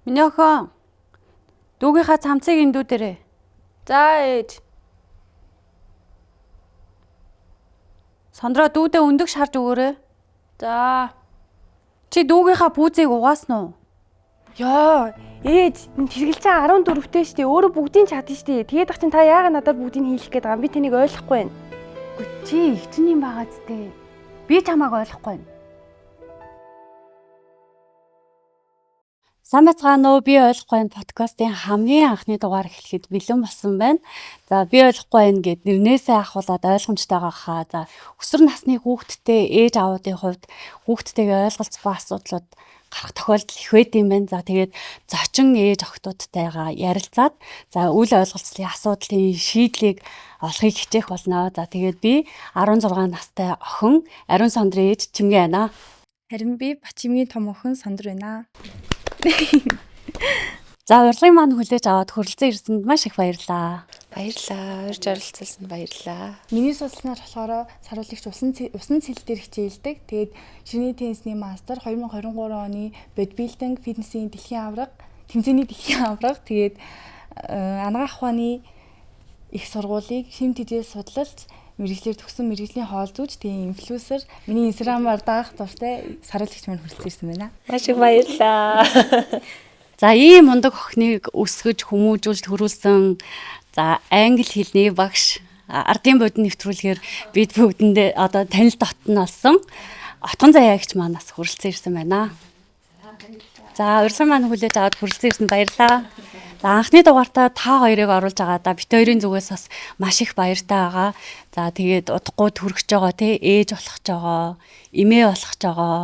Миний охин дүүгийнхаа цамцыг эндүүдэрээ. За ээж. Сондроо дүүдээ өндөг шарж өгөөрэй. За. Чи дүүгийнхаа пүүзийг угаасан уу? Йоо, ээж, энэ чиргэлж байгаа 14-тэй штэ. Өөрөө бүгдийг чадна штэ. Тэгээд ах чинь та яагаад надад бүгдийг хийлэх гээд байгаа юм? Би таныг ойлгохгүй байна. Үгүй чи эгчин юм байгаа зү. Би чамааг ойлгохгүй байна. Сайн байцгаана уу? Би ойлгохгүй байна подкастын хамгийн анхны дугаар эхлэхэд бэлэн болсон байна. За би ойлгохгүй байна гэд нэрнээсээ ахуулаад ойлгомжтойгоо хаа. За өсвөр насны хүүхдтэй ээж аавуудын хувьд хүүхдтэйгээ ойлголцохгүй асуудлууд гарах тохиолдол их байд юм байна. За тэгээд зочин ээж охтуудтайгаа ярилцаад за үл ойлголцлын асуудлын шийдлийг олохыг хичээх болно. За тэгээд би 16 настай охин Ариун Сондрын ээж Чимгээ байна. Харин би Бачимгийн том охин Сандар байна. За урилгын маань хүлээж аваад хүрэлцэн ирсэнд маш их баярлалаа. Баярлалаа. Урьж оролцуулсанд баярлалаа. Миний судалснаар болохоор саруулагч усан усан цэл дээр хичээлдэг. Тэгээд ширээний теннисний мастер 2023 оны бодибилдинг фитнесийн дэлхийн аварга, тэмцээний дэлхийн аварга. Тэгээд анагаах ухааны их сургуулийг шим тэжээл судалж мэргэжлээр төгссөн мэргэжлийн хоол зүйч, тэгээ инфлюенсер. Миний инстаграмаар даах дуртай саруулагч маань хүрэлцэн ирсэн байна. Маш их баярлалаа. За ийм мундаг охиныг өсгөж хүмүүжүүлж төрүүлсэн за англи хэлний багш ардын бодин нэвтрүүлгээр бид бүгдэндээ одоо танил дотн болсон Отгон заяагч маань бас хүрэлцэн ирсэн байна. За урилгын маань хүлээж аваад хүрэлцэн ирсэнд баярлалаа. За анхны дугаартаа та хоёрыг оруулж байгаадаа бит хоёрын зүгээс бас маш их баяртай байгаа. За тэгээд удахгүй төрөх гэж байгаа те ээж болох гэж байгаа, эмээ болох гэж байгаа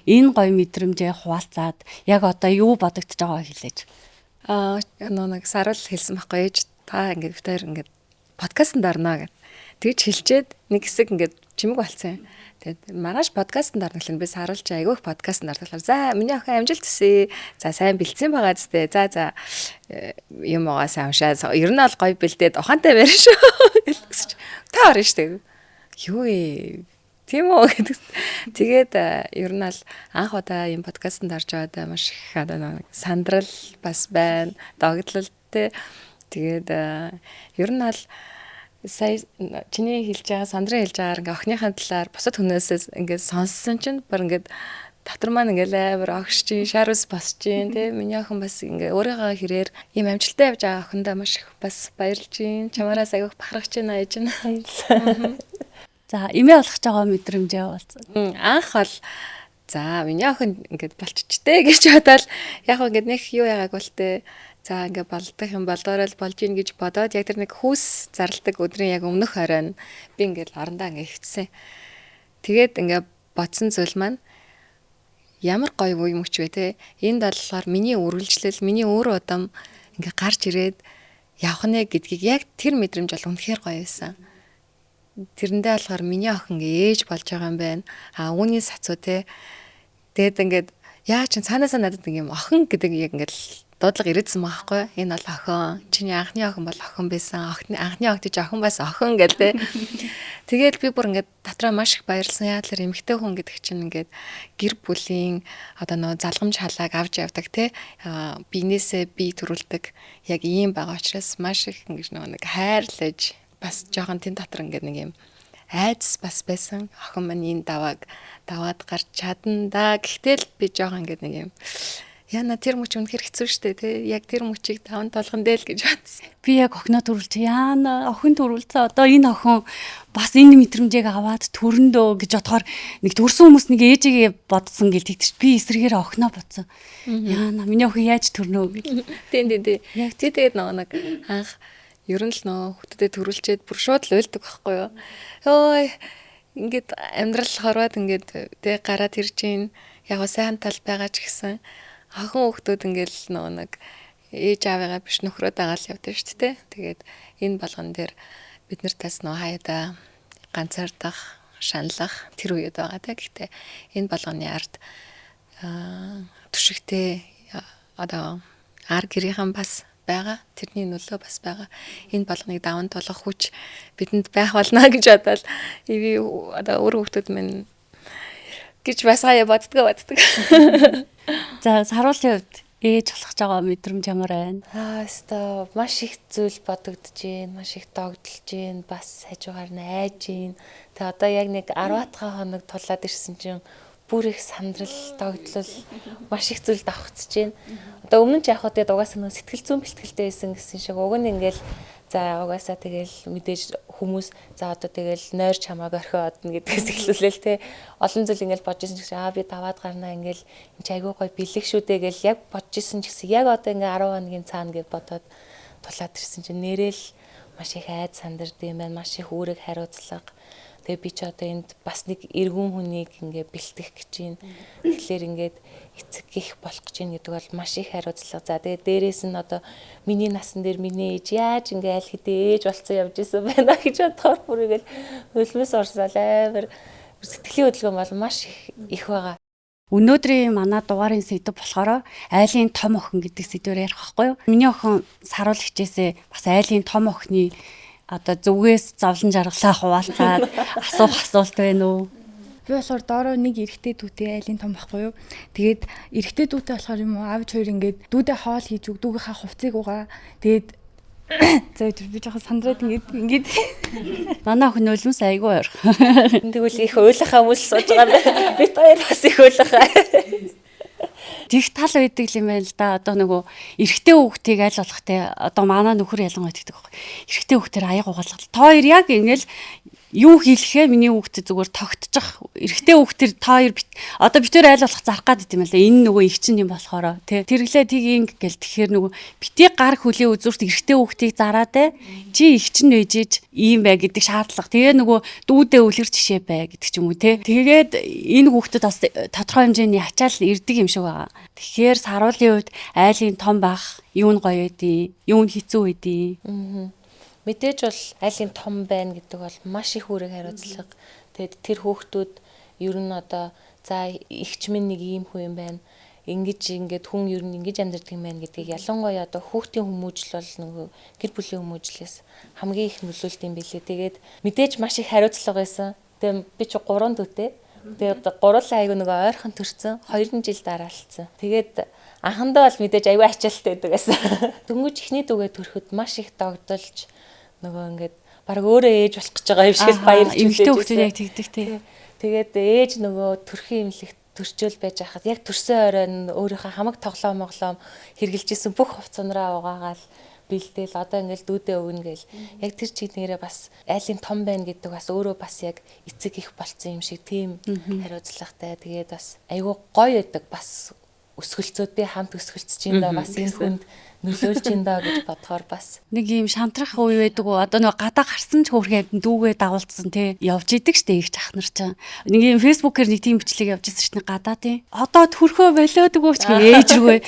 энэ гоё мэдрэмжээ хуваалцаад яг одоо юу бодогдож байгааг хэлээч. Аа нэг саруул хэлсэн байхгүй ээж та ингээд бит хоёр ингээд подкастт орно гэд. Тэгж хэлчээд нэг хэсэг ингээд чимэг болцсон юм. Тэгээд маргааш подкастт орно гэхлээр би саруулж айгүйх подкастт орно. За миний охин амжилт хүсье. За сайн бэлдсэн байгаа зү. За за юм байгаа сайн уншаа. Ер нь бол гоё бэлдээд ухаантай байр шүү гэсэн чи. Та орно шүү дээ. Юу ээ? Тийм үү гэдэг. Тэгээд ер нь бол анх удаа ийм подкастт орж байгаадаа маш их одоо сандрал бас байна. Догдлол те. Тэгээд ер нь бол сая чиний хэлж байгаа Сандрын хэлж байгаагаар ингээ охиныхаа талаар бусад хүнээсээ ингээ сонссон чинь бүр ингээд дотор маань ингээ амар огш чинь шарвс босч чинь тий миний охин бас ингээ өөрийнхөө хэрээр ийм амжилттай явж байгаа охиндоо маш их бас баярлж чинь чамаараас агиох бахархаж байна ээж нь. Баярлалаа. За эмээ болох гэж байгаа мэдрэмжээ болсон. Анх бол за миний охин ингээд болчихжээ гэж бодоол яг ингээд нэг юу яагааг бол тээ. За ингээ болдох юм болдоорол болж ийн гэж бодоод яг тэр нэг хүүс зарладаг өдрийн яг өмнөх оройн би ингээд орондоо ингээ хөвцсөн. Тэгээд ингээ бодсон зүйл маань ямар гоё үе мөч вэ те. Энд болохоор миний үргэлжлэл, миний өөр удам ингээ гарч ирээд явах нэ гэдгийг яг тэр мэдрэмж бол үнэхээр гоё байсан. Тэрэндээ болохоор миний охин ингээ ээж болж байгаа юм байна. А үүний сацуу те. Тэгээд ингээд яа чин цаанаасаа надад ингээ юм охин гэдэг яг ингээд дуудлага ирээдсэн байгаа байхгүй. Энэ бол охин. Чиний анхны охин бол охин байсан. Анхны охин чи охин бас охин гэл те. Тэгээд би бүр ингээд дотроо маш их баярлсан. Яа тэгэхээр эмэгтэй хүн гэдэг чинь ингээд гэр бүлийн одоо нөө залгамж халааг авч явдаг те. Биенээсээ бие төрүүлдэг яг ийм байгаа учраас маш их ингэж нөгөө нэг хайрлаж бас жоохон тэн дотор ингээд нэг юм айдас бас байсан. Охин маань энэ давааг даваад гарч чадна да. Гэхдээ л би жоохон ингээд нэг юм яна тэр мөч үнэхэр хэцүү шттэ тий. Яг тэр мөчийг таван толгон дээр л гэж бодсон. Би яг охиноо төрүүлж яана охин төрүүлцээ одоо энэ охин бас энэ мэдрэмжийг аваад төрөндөө гэж бодохоор нэг төрсэн хүмүүс нэг ээжигээ бодсон гэлдэг чи би эсрэгээр охиноо бодсон. Яана миний охин яаж төрнө гэж. Тийм тийм тийм. Яг тий тэгээд нөгөө нэг анх ер нь л нөгөө хүүхдэд төрүүлчээд бүр шууд л уйлдаг байхгүй юу. Ой ингээд амьдрал хорвоод ингээд тий гараад ирж гин яг сайн тал байгаа ч гэсэн охин хүүхдүүд ингээл нөгөө нэг ээж аавыгаа биш нөхрөө дагаал явдаг шүү дээ. Тэгээд энэ болгон дээр бид нар тас нөгөө хаяада ганцаардах, шаналлах тэр үед байгаа те. Гэхдээ энэ болгоны ард түшигтэй одоо ар гэрийнхэн бас байгаа. Тэрний нөлөө бас байгаа. Энэ болгоныг даван тулах хүч бидэнд байх болно гэж бодоод би одоо өөр хүүхдүүд минь гэж бас хаяа боддгоо боддог. За саруулын хувьд Ээж болох ч байгаа мэдрэмж ямар байна? Өстой маш их зүйл бодогдож гин, маш их догдолж гин, бас хажуугаар нь айж гин. Тэгээ одоо яг нэг 10 хоног тулаад ирсэн чинь бүр их сандрал, догдлол маш их зүйл давхцаж гин. Одоо өмнө нь ч яг хөө тэгээд угаасаа нөө сэтгэл зүйн бэлтгэлтэй байсан гэсэн шиг уг нь ингээл за угаасаа тэгэл мэдээж хүмүүс за одоо тэгэл нойр чамааг орхио одно гэдгээс эхлүүлээл те олон зүйл ингээл бодож исэн ч гэсэн би даваад гарнаа ингээл энэ ч айгүй гоё бэлэг шүү дээ гэл яг бодож исэн ч гэсэн яг одоо ингээ 10 хоногийн цаана гэж бодоод тулаад ирсэн чинь нэрэл маш их айд сандард юм байна, маш их үүрэг хариуцлага. Тэгээ би ч одоо энд бас нэг эргүүн хүнийг ингээ бэлтгэх гэж байна. Тэгэхээр ингээд эцэг их болох гэж байна гэдэг бол маш их хариуцлага. За тэгээ дээрээс нь одоо миний насан дээр миний ээж яаж ингээ аль хэдийн ээж болцсон явж исэн байна гэж бодохоор бүр ингээл хөлмөс орсоол амар сэтгэлийн хөдөлгөөн бол маш их байгаа. Өнөөдрийн манай дугаарын сэдэв болохоор айлын том охин гэдэг сэдвээр ярих байхгүй юу? Миний охин саруул хичээсээ бас айлын том охины одоо зүгээс зовлон жаргалаа хуваалцаад асуух асуулт байна уу? Би болохоор доороо нэг эрэгтэй дүүтэй айлын том байхгүй юу? Тэгээд эрэгтэй дүүтэй болохоор юм уу аавч хоёр ингээд дүүдээ хоол хийж өг, дүүгийнхаа хувцыг угаа. Тэгээд за би жоохон сандраад ингээд манай охин нулимс айгүй ойрох. Тэгвэл их уйлахаа хүмүүс сууж байгаа юм байна. Бид хоёр бас их уйлахаа. Тех тал байдаг юм байна л да. Одоо нөгөө эрэгтэй хүүхдийг аль болох те одоо манай нөхөр ялангуяа тэгдэг байхгүй. Эрэгтэй хүүхдээр аяг угаалгал. Та хоёр яг ингээл юу хийлэхээ миний хүүхдэд зүгээр тогтчих. Эрэгтэй хүүхдэр та хоёр одоо бид хоёр аль болох зарах гад идэм байлаа. Энэ нөгөө их чинь юм болохоор тий. Тэрглээ тийг инг гэл тэгэхээр нөгөө бити гар хүлээ үзүүрт эрэгтэй хүүхдийг зараад те. Чи их чинь нээжээж ийм бай гэдэг шаардлага. Тэгээ нөгөө дүүдээ үлгэр жишээ бай гэдэг ч юм уу тий. Тэгээд энэ хүүхдэд бас тодорхой хэмжээний ачаал ирдэг юм шиг байгаа. Тэгэхээр саруулын хувьд айлын том байх юу нь гоё байдیں۔ Юу нь хэцүү байдیں۔ Мэдээж бол айлын том байна гэдэг бол маш их үүрэг хариуцлага. Тэгээд тэр хүүхдүүд ер нь одоо за эгч минь нэг ийм хүн юм байна. Ингэж ингээд хүн ер нь ингэж амьдардаг юм байна гэдгийг ялангуяа одоо хүүхдийн хүмүүжил бол нөгөө гэр бүлийн хүмүүжлээс хамгийн их нөлөөлт юм билээ. Тэгээд мэдээж маш их хариуцлага байсан. Тэгээд би чи 3 дүүтэй. Тэгээд гурлаа айгүй нөгөө ойрхон төрсөн 2 жил дараалцсан. Тэгээд анхандаа бол мэдээж айгүй ачаалттай байдаг гэсэн. Дөнгөж эхний дүүгээ төрөхөд маш их догдолж нөгөө ингээд баг өөрөө ээж болох гэж байгаа юм шиг баярлж эмэгтэй хүүхдүүд яг тэгдэг тий. Тэгээд ээж нөгөө төрхийн имлэгт төрчөөл байж хахад яг төрсөн орой нь өөрийнхөө хамаг тоглоом моглоом хэрглэжсэн бүх хувцаанараа угаагаал бэлдээл одоо ингээл дүүдээ өгнө гээл яг тэр чигнэрээ бас айлын том байна гэдэг бас өөрөө бас яг эцэг их болцсон юм шиг тийм хариуцлагатай. Тэгээд бас айгүй гоё байдаг бас өсгөлцөөд би хамт өсгөлцөж юм да бас энэ хүнд нөлөөлж юм да гэж бодохоор бас нэг юм шантрах үе байдаг уу? Одоо нөгөө гадаа гарсан ч хөөрхөн амьтан дүүгээ дагуулсан тий явж идэг штэ их чах нар чинь. Нэг юм фэйсбүүкээр нэг тийм бичлэг явж исэн штэ гадаа тий. Одоо төрхөө болиод өгөөч гэ ээж рүүгээ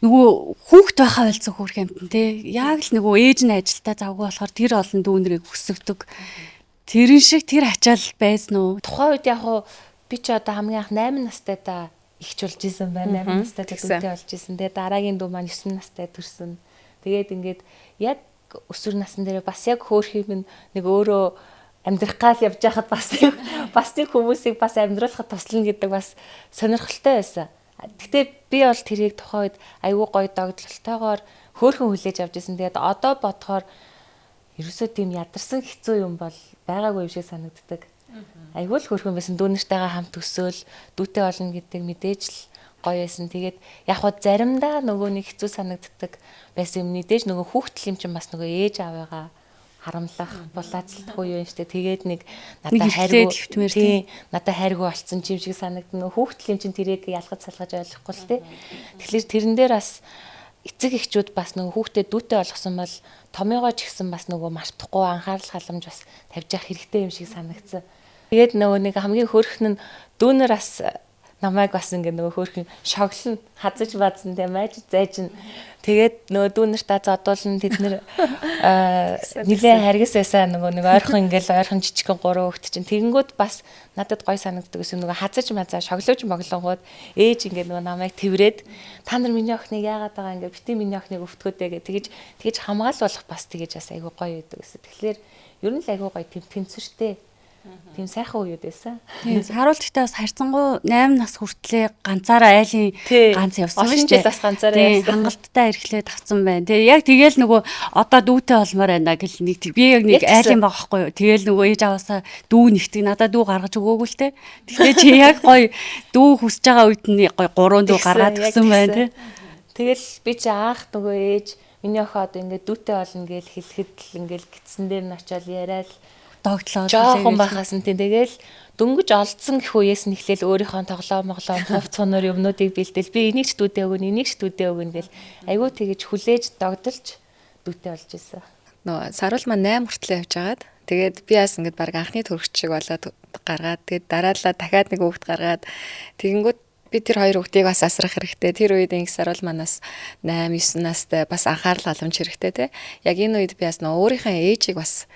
нөгөө хүүхд байхаа болсон хөөрхөн амьтан тий. Яг л нөгөө ээж нь ажилдаа завгүй болохоор тэр олон дүүнэрийг өсгөдөг. Тэрэн шиг тэр ачаал байсан уу? Тухайн үед яг хуу би ч одоо хамгийн анх 8 настай да ихч болж исэн байна. 8 настай дүүтэй болж исэн. Тэгээ дараагийн дүү маань 9 настай төрсөн. Тэгээд ингээд яг өсвөр насн дээр бас яг хөөх юм нэг өөрөө амьдрах гал явж байхад бас нэг хүмүүсийг бас амьдруулахад туслана гэдэг бас сонирхолтой байсан. Гэтэ би бол тэрийг тухайн үед айгүй гоё догдлолтойгоор хөөхөн хүлээж авч исэн. Тэгээд одоо бодохоор ерөөсөө тийм ядарсан хэцүү юм бол байгаагүй юм шиг санагддаг. Айгүй л хөөрхөн байсан. Дүү нартайгаа хамт өсөөл дүүтэй болно гэдэг мэдээж л гоё байсан. Тэгээд яг хуу заримдаа нөгөө нэг хэцүү санагддаг байсан юм мэдээж нөгөө хүүхдэл юм чинь бас нөгөө ээж аавыгаа харамлах, булаацлах үе юм штэ. Тэгээд нэг надад хайргүй тий, надад хайргүй болцсон юм шиг санагдана. Хүүхдэл юм чинь тэрийг ялгаж салгаж ойлгохгүй л тий. Тэгэхээр тэрэн дээр бас эцэг эхчүүд бас нөгөө хүүхдэд дүүтэй болгосон бол томьёогоо ч гэсэн бас нөгөө мартахгүй анхаарал халамж бас тавьж явах хэрэгтэй юм шиг санагдсан. Тэгээд нөгөө нэг хамгийн хөөрхөн нь дүүнер бас намайг бас ингээ нөгөө хөөрхөн шоглон хазаж базан тийм майж зайж нь тэгээд нөгөө дүүнер та зодуулна тэд нэр нилээ харгас байсан нөгөө нэг ойрхон ингээл ойрхон жижигхэн гурван хүүхэд чинь тэгэнгүүт бас надад гой санагддаг гэсэн нөгөө хазаж мазаа шоглож моглонгууд ээж ингээ нөгөө намайг тэрврээд та нар миний охиныг яагаад байгаа ингээ бити миний охиныг өвтгөөдэй гэ тэгэж тэгэж хамгаалуулах бас тэгэж бас айгүй гоё байдаг гэсэн. Тэгэхээр ер нь л айгүй гоё тийм тэнцвэртэй Тийм сайхан үеуд байсан. Тийм, Саруул гэхдээ бас харьцангуй 8 нас хүртлээ ганцаараа айлын ганц явсан шүү дээ. Бас ганцаараа явсан. Хангалттай эрхлээ тавцсан байна. Тэгээ яг тэгэл нөгөө одоо дүүтэй болмоор байна гэл нэг би яг нэг айлын баг байхгүй юу. Тэгэл нөгөө ээж аваасаа дүү нэгтэг надад дүү гаргаж өгөөгүй л те. Тэгтээ чи яг гоё дүү хүсэж байгаа үед нь гоё 3 дүү гаргаад өгсөн байна те. Тэгэл би чи анх нөгөө ээж миний охин одоо ингээд дүүтэй болно гэж хэлэхэд л ингээд гидсэн дээр нь очиод яриад догтлоо. Жохон байхаас нь тийм тэгэл дөнгөж олдсон гэх үеэс нь эхлээл өөрийнхөө тоглоо моглоо хувц хоноор юмнуудыг бэлдээл би энийг ч дүүдээ өгнө, энийг ч дүүдээ өгнө гэл айгүй тэгэж хүлээж догдолж дүүтэй болж исэн. Нөгөө Саруул маань 8 хүртлээ явж хагаад тэгээд би бас ингээд баг анхны төрөгч шиг болоод гаргаад тэгээд дараалал дахиад нэг хүүхд гаргаад тэгэнгүүт би тэр хоёр хүүхдийг бас асрах хэрэгтэй. Тэр үед инх Саруул манаас 8 9 настай бас анхаарал халамж хэрэгтэй те. Яг энэ үед би бас нөгөө өөрийнхөө ээжийг бас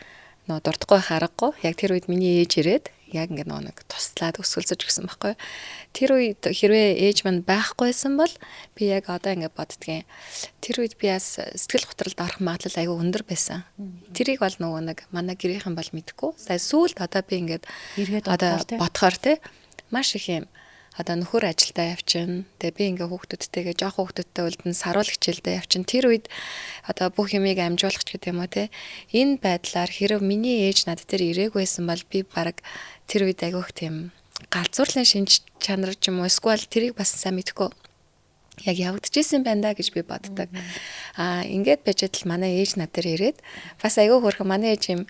нөгөө дурдахгүй харгагүй. Яг тэр үед миний ээж ирээд яг ингээ нөгөө нэг туслаад өсгөлцөж өгсөн байхгүй. Тэр үед хэрвээ ээж маань байхгүйсэн бол би яг одоо ингээ боддгийн. Тэр үед би бас сэтгэл готролд орох магадлал айгүй өндөр байсан. Тэрийг бол нөгөө нэг манай гэрийнхэн бол мэдэхгүй. Сая сүүлд одоо би ингээд эргээд одоо бодохоор те маш их юм одоо нөхөр ажилдаа явчихна. Тэгээ би ингээ хүүхдүүдтэйгээ жоох хүүхдүүдтэй үлдэн саруул хичээлдээ явчихна. Тэр үед одоо бүх юмыг амжуулах ч гэдэг юм уу те. Энэ байдлаар хэрэг миний ээж над дээр ирээгүйсэн бол би баг тэр үед айгүйх тийм галзуурлын шинж чанар ч юм уу эсвэл тэрийг бас сайн мэдэхгүй яг явагдчихсэн байна да гэж би боддог. Аа ингээд байж л манай ээж над дээр ирээд бас айгүй хөөрхөн манай ээж юм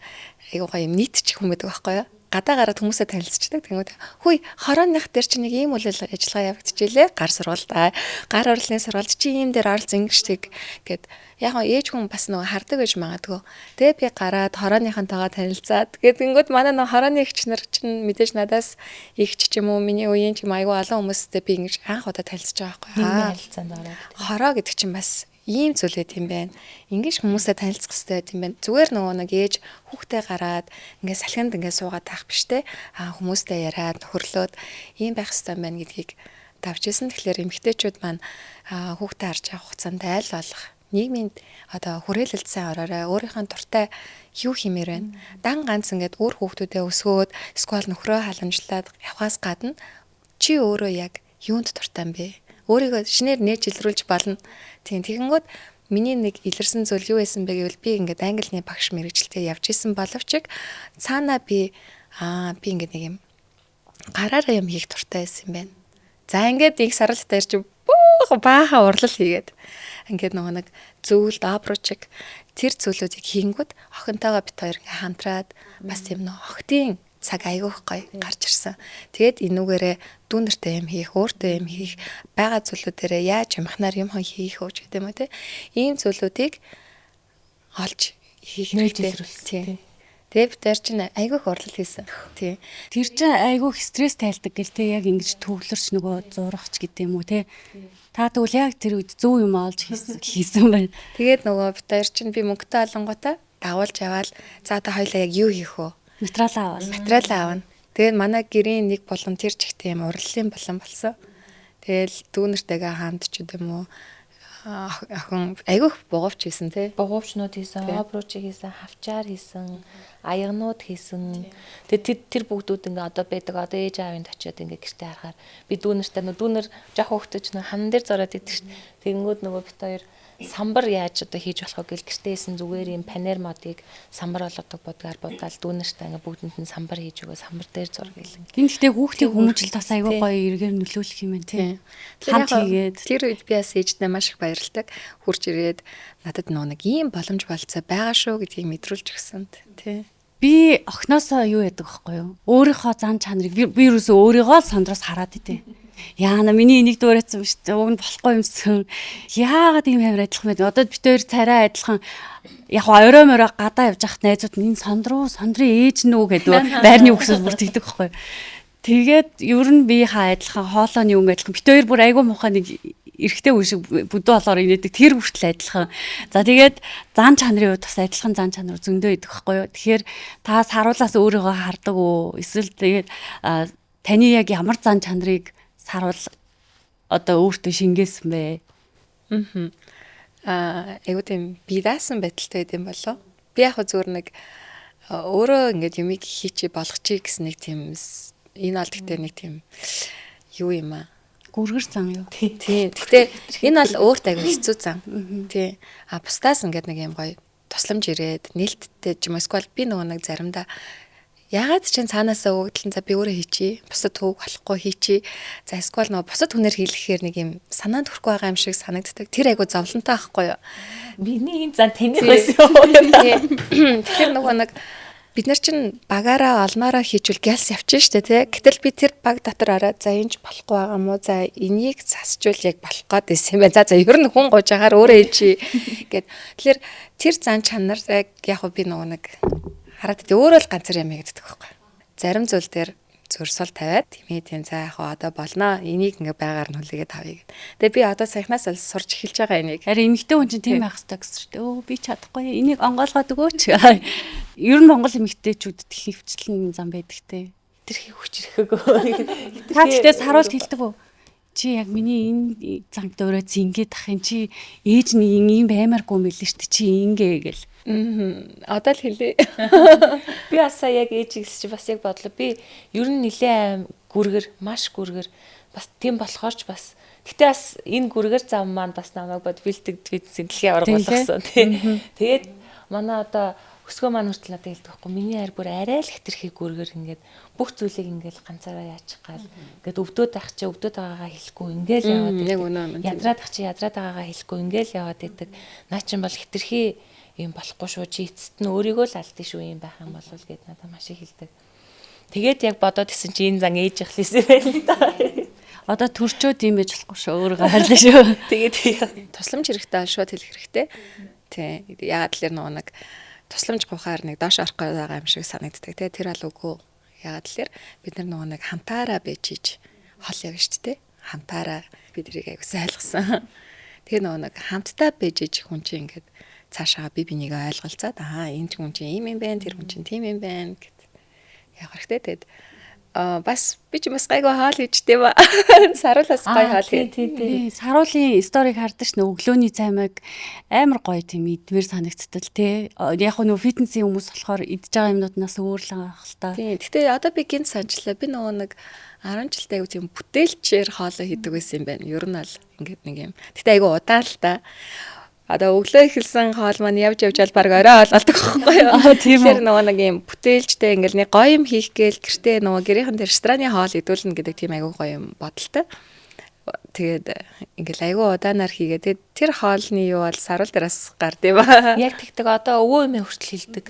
айгүй гоё юм нийтчих хүн байдаг байхгүй юу? Гадаа гараад хүмүүсээ танилцчихдаг. Тэнгүүд хүй хорооных дээр чи нэг ийм үйл ажиллагаа явагдчихилээ. Гар сургалт гар орлын сургалт чи ийм дээр оролцсон ингэждэг гэд. Яг гоо ээж хүн бас нөгөө хардаг гэж магадгүй. Тэгээ би гараад хорооныхонтойгоо танилцаад тэгээд тэнгүүд манай нөгөө хорооны эгч нар чинь мэдээж надаас эгч ч юм уу миний үеийн ч юм айгүй олон хүмүүстэй би ингэж анх удаа танилцж байгаа байхгүй. Нийгмийн харилцаанд ороод. Хороо гэдэг чинь бас ийм зүйл байт юм байна. Ингэж хүмүүсээ танилцах хэрэгтэй байт юм байна. Зүгээр нөгөө нэг ээж хүүхдээ гараад ингээд салхинд ингээд суугаад таах биш те. Аа хүмүүстэй яриад нөхөрлөөд ийм байх хэрэгтэй юм байна гэдгийг давж исэн. Тэгэхээр эмэгтэйчүүд маань хүүхдээ харж явах хугацаанд айл болох нийгмийн одоо хүрээлэлд сайн ороорой. Өөрийнхөө дуртай юу хиймээр байна. Дан ганц ингээд өөр хүүхдүүдээ өсгөөд эсвэл нөхрөө халамжлаад явхаас гадна чи өөрөө яг юунд дуртай юм бэ? Өөрийгөө шинээр нээж илрүүлж болно. Тийм тэгэнгүүт миний нэг илэрсэн зүйл юу байсан бэ гэвэл би ингээд англиний багш мэрэгчлээ явж исэн боловч цаанаа би би ингээд нэг юм гараараа юм хийх дуртай байсан юм байна. За ингээд их саралтай ирж бөөх баахан урлал хийгээд ингээд нөгөө нэг зөвлөлт обручиг тэр зүйлүүдийг хийнгүүт охинтойгоо бит хоёр ингээд хамтраад бас юм нөгөө охтын цаг айгүйх гоё гарч ирсэн. Тэгээд энүүгээрээ дүү нартай юм хийх, өөртөө юм хийх, байгаа зүйлүүдээрээ яаж юмхнаар юм хон хийх үү гэдэг юм уу те. Ийм зүйлүүдийг олж хийх хэрэгтэй. Тэгээд бид нар чинь айгүйх урлал хийсэн. Тий. Тэр чинь айгүйх стресс тайлдаг гэл те яг ингэж төвлөрч нөгөө зурагч гэдэг юм уу те. Та тэгвэл яг тэр үед зөв юм олж хийсэн байна. Тэгээд нөгөө бид нар чинь би мөнгөтэй олонгуудаа дагуулж яваал за одоо хоёлаа яг юу хийх вэ? Материалаа аваад. Материалаа авна. Тэгээд манай гэрийн нэг болон тэр чигтээ юм урлалын болон болсон. Тэгэл дүү нартэйгээ хамт ч гэдэм үү охин айгүйх бугуувч хийсэн тий. Бугуувчнууд хийсэн, обручиг хийсэн, хавчаар хийсэн, аягнууд хийсэн. Тэгээд тэр бүгдүүд ингээ одоо байдаг. Одоо ээж аавынд очиод ингээ гэртээ харахаар би дүү нартай нөө дүү нар жоох хүүхдүүд ч нөө хан дээр зороод идэг шүү дээ. Тэгэнгүүт нөгөө бит хоёр самбар яаж одоо хийж болох вэ гэл гэртээ хийсэн зүгээр юм панер модыг самбар болгодог будгаар будаал дүү нартай ингээ бүгдэнд нь самбар хийж өгөө самбар дээр зур гэл. Энэ гэхдээ хүүхдийн хүмүүжил бас айгүй гоё эргээр нөлөөлөх юм байна тий. Хамт хийгээд тэр үед би бас ээждээ маш их баярлдаг. Хурж ирээд надад нөгөө нэг ийм боломж болцоо байгаа шүү гэдгийг мэдрүүлж өгсөн тий. Би охиноосоо юу яадаг байхгүй юу? Өөрийнхөө зан чанарыг би юусоо өөрийгөө л сондроос хараад идэв. Яана миний энийг дүүрээсэн биш уг нь болохгүй юмсан. Яагаад ийм амар адилхан байд. Одоо бид хоёр царай адилхан яг орой морой гадаа явж хахад найзууд нь энэ сондруу сондрын ээж нь үү гэдэг байрны үгсүүд бүр тэгдэг байхгүй. Тэгээд ер нь би хаа адилхан хоолойны өнгө адилхан бид хоёр бүр айгүй муухай нэг эрэгтэй үе шиг бүдүү болоор инээдэг тэр хүртэл адилхан. За тэгээд зан чанарын хувьд бас адилхан зан чанар зөндөө идэх байхгүй юу. Тэгэхээр та саруулаас өөрийгөө хардаг уу? Эсвэл тэгээд таны яг ямар зан чанарыг саруул одоо өөртөө шингээсэн бэ? Айгуу тийм би даасан байдалтай байд юм болоо. Би яг зүгээр нэг Өөрөө ингээд юмыг хийчи болгочих гэсэн нэг тийм энэ бол гэхдээ нэг тийм юу юм аа. Гүргэр зан юу? Тийм. Гэхдээ энэ бол өөрт аягүй хэцүү зан. Тийм. А бусдаас ингээд нэг юм гоё тусламж ирээд нээлттэй ч юм уу эсвэл би нөгөө нэг заримдаа ягаад ч цаанаасаа өгөгдөл нь за би өөрөө хийчи. Бусад төг болохгүй хийчи. За эсвэл нөгөө бусад хүнээр хийлгэхээр нэг юм санаанд хүрэхгүй байгаа юм шиг санагддаг. Тэр айгу зовлонтой байхгүй юу? Миний энэ зан таних байсан юм. Тэгэхээр нөгөө нэг бид нар чинь багаараа олноороо хийчвэл гялс явчих штэ тий. Гэтэл би тэр баг дотор ороод за энэ ч болохгүй байгаа мó за энийг засчвал яг болох гээд байсан юм байна. За ер нь хүн гуйж агаар өөрөө хийчи гэд. Тэгэхээр тэр зан чанар яг би нөгөө нэг хараад тий өөрөө л ганцаар юм хийдэг байхгүй. Зарим зүйл дээр зөрсөл тавиад тийм за яг одоо болно. Энийг ингээ байгаар нь хүлээгээд авъя гэд. Тэгээ би одоо саяхнаас л сурч эхэлж байгаа энийг. Харин эмэгтэй хүн чинь тийм байх хэрэгтэй гэсэн шүү дээ. Өө би чадахгүй. Энийг онгойлгоод өгөөч. Ер нь Монгол эмэгтэйчүүд хөвчлэн зам байдаг те. Тэр хий хүчрэхээгүй. Та тэгтээ саруулт хэлдэг үү? Чи яг миний энэ занг дуурай зингээд ах юм чи ээж нь ийм баймааргүй юм билээ шүү дээ. Чи ингээ гэл. Одоо л хэлье. Би бас сая яг ээж гэсэн чи бас яг бодлоо. Би ер нь нилээн аим гүргэр, маш гүргэр бас тийм болохоор ч бас гэтээ бас энэ гүргэр зам маань бас намайг бодбилдэг фитнесийн дэлхийн аварга болгосон тий. Тэгээд манай одоо өсгөө маань хүртэл надад хэлдэг байхгүй. Миний хайр бүр арай л хэтэрхий гүргэр ингээд бүх зүйлийг ингээд ганцаараа яачих гал ингээд өвдөд ах чи өвдөд байгаагаа хэлэхгүй ингээд яваад яг үнэ. Ядраад ах чи ядраад байгаагаа хэлэхгүй ингээд яваад идэг. Наа чин бол хэтэрхий юм болохгүй шүү. Чи эцэст нь өөрийгөө л алдсан шүү юм байх юм болов гэд надад маш их хэлдэг. Тэгээд яг бодоод исэн чи энэ зан ээж ихлээсэн байх л та. Одоо төрчөөд юм байж болохгүй шүү. Өөрийгөө хайрлаа шүү. Тэгээд тусламж хэрэгтэй шууд хэлэх хэрэгтэй. Тий. Яагаад л нөгөө нэг тусламж гуйхаар нэг доош орох гээд байгаа юм шиг санагддаг тий. Тэр ал үгүй. Яагаад л бид нар нөгөө нэг хамтаараа байж иж хол явна шүү дээ. Хамтаараа бид тэрийг аягүй сайн ойлгосон. Тэгээ нөгөө нэг хамтдаа байж иж хүн чинь ингээд цаашаа би бинийг ойлголцоод аа энэ хүн чинь ийм юм байна, тэр хүн чинь тийм юм байна гэд явах хэрэгтэй. Тэгээд бас би ч бас гайгүй хоол хийжтэй ба. Саруулаас гой хоол хий. Тий. Саруулын сториг хардаг шнэ өглөөний цаймаг амар гоё тийм идмээр санагдтал тий. Яг нөө фитнесийн хүмүүс болохоор идж байгаа юмнууднаас өөр л ах л та. Тий. Гэтэ одоо би гинт санчлаа. Би нөгөө нэг 10 жилдээ айгу тийм бүтээлчээр хоолоо хийдэг байсан юм байна. Ер нь бол ингээд нэг юм. Гэтэ айгу удаан л та. Одоо өглөө эхэлсэн хоол маань явж явж ал баг орой хоол болдог байхгүй юу. Тэгэхээр нөгөө нэг юм бүтээлчтэй ингээл нэг гоё юм хийх гээл гэртээ нөгөө гэрийнхэн дээр рестораны хоол идүүлнэ гэдэг тийм айгу гоё юм бодолтой. Тэгээд ингээл айгу удаанаар хийгээ. Тэгээд тэр хоолны юу бол саруул дээр бас гард юм аа. Яг тэгдэг одоо өвөө эмээ хүртэл хэлдэг.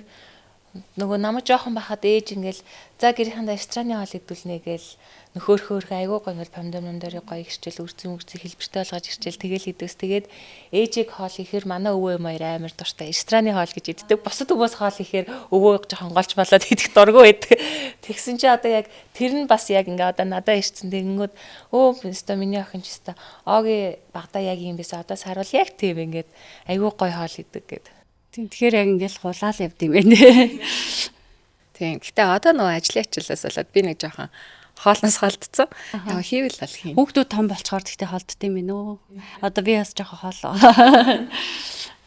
Нөгөө намайг жоохон байхад ээж ингээл за гэрийнхэндээ рестораны хоол идүүлнэ гээл нөхөр айгуу гоё ингээл помидор момдорыг гоё ирчэл үрцэн хэлбэртэй болгож ирчэл тэгэл идэвс. Тэгээд ээжийг хоол хийхээр манай өвөө эм хоёр амар дуртай рестораны хоол гэж иддэг. Бусад хүмүүс хоол хийхээр өвөө жоохон голч болоод идэх дургүй байдаг. Тэгсэн чи одоо яг тэр нь бас яг ингээ одоо надад ирсэн тэгэнгүүт өө өстой миний охин ч өстой ооги багада яг юм байсан одоо саруул яг тийм ингээд айгуу гоё хоол идэг гэд. Тийм тэгэхээр яг ингээл хулаал явд юм байна. Тийм. Гэтэ одоо нөгөө ажлын ачаалаас болоод би нэг жоохон хоолноос холдсон. Яг хийвэл бол хийн. Хүүхдүүд том болчоор тэгтээ холдд юм байна уу? Одоо би бас жоохон хоолоо.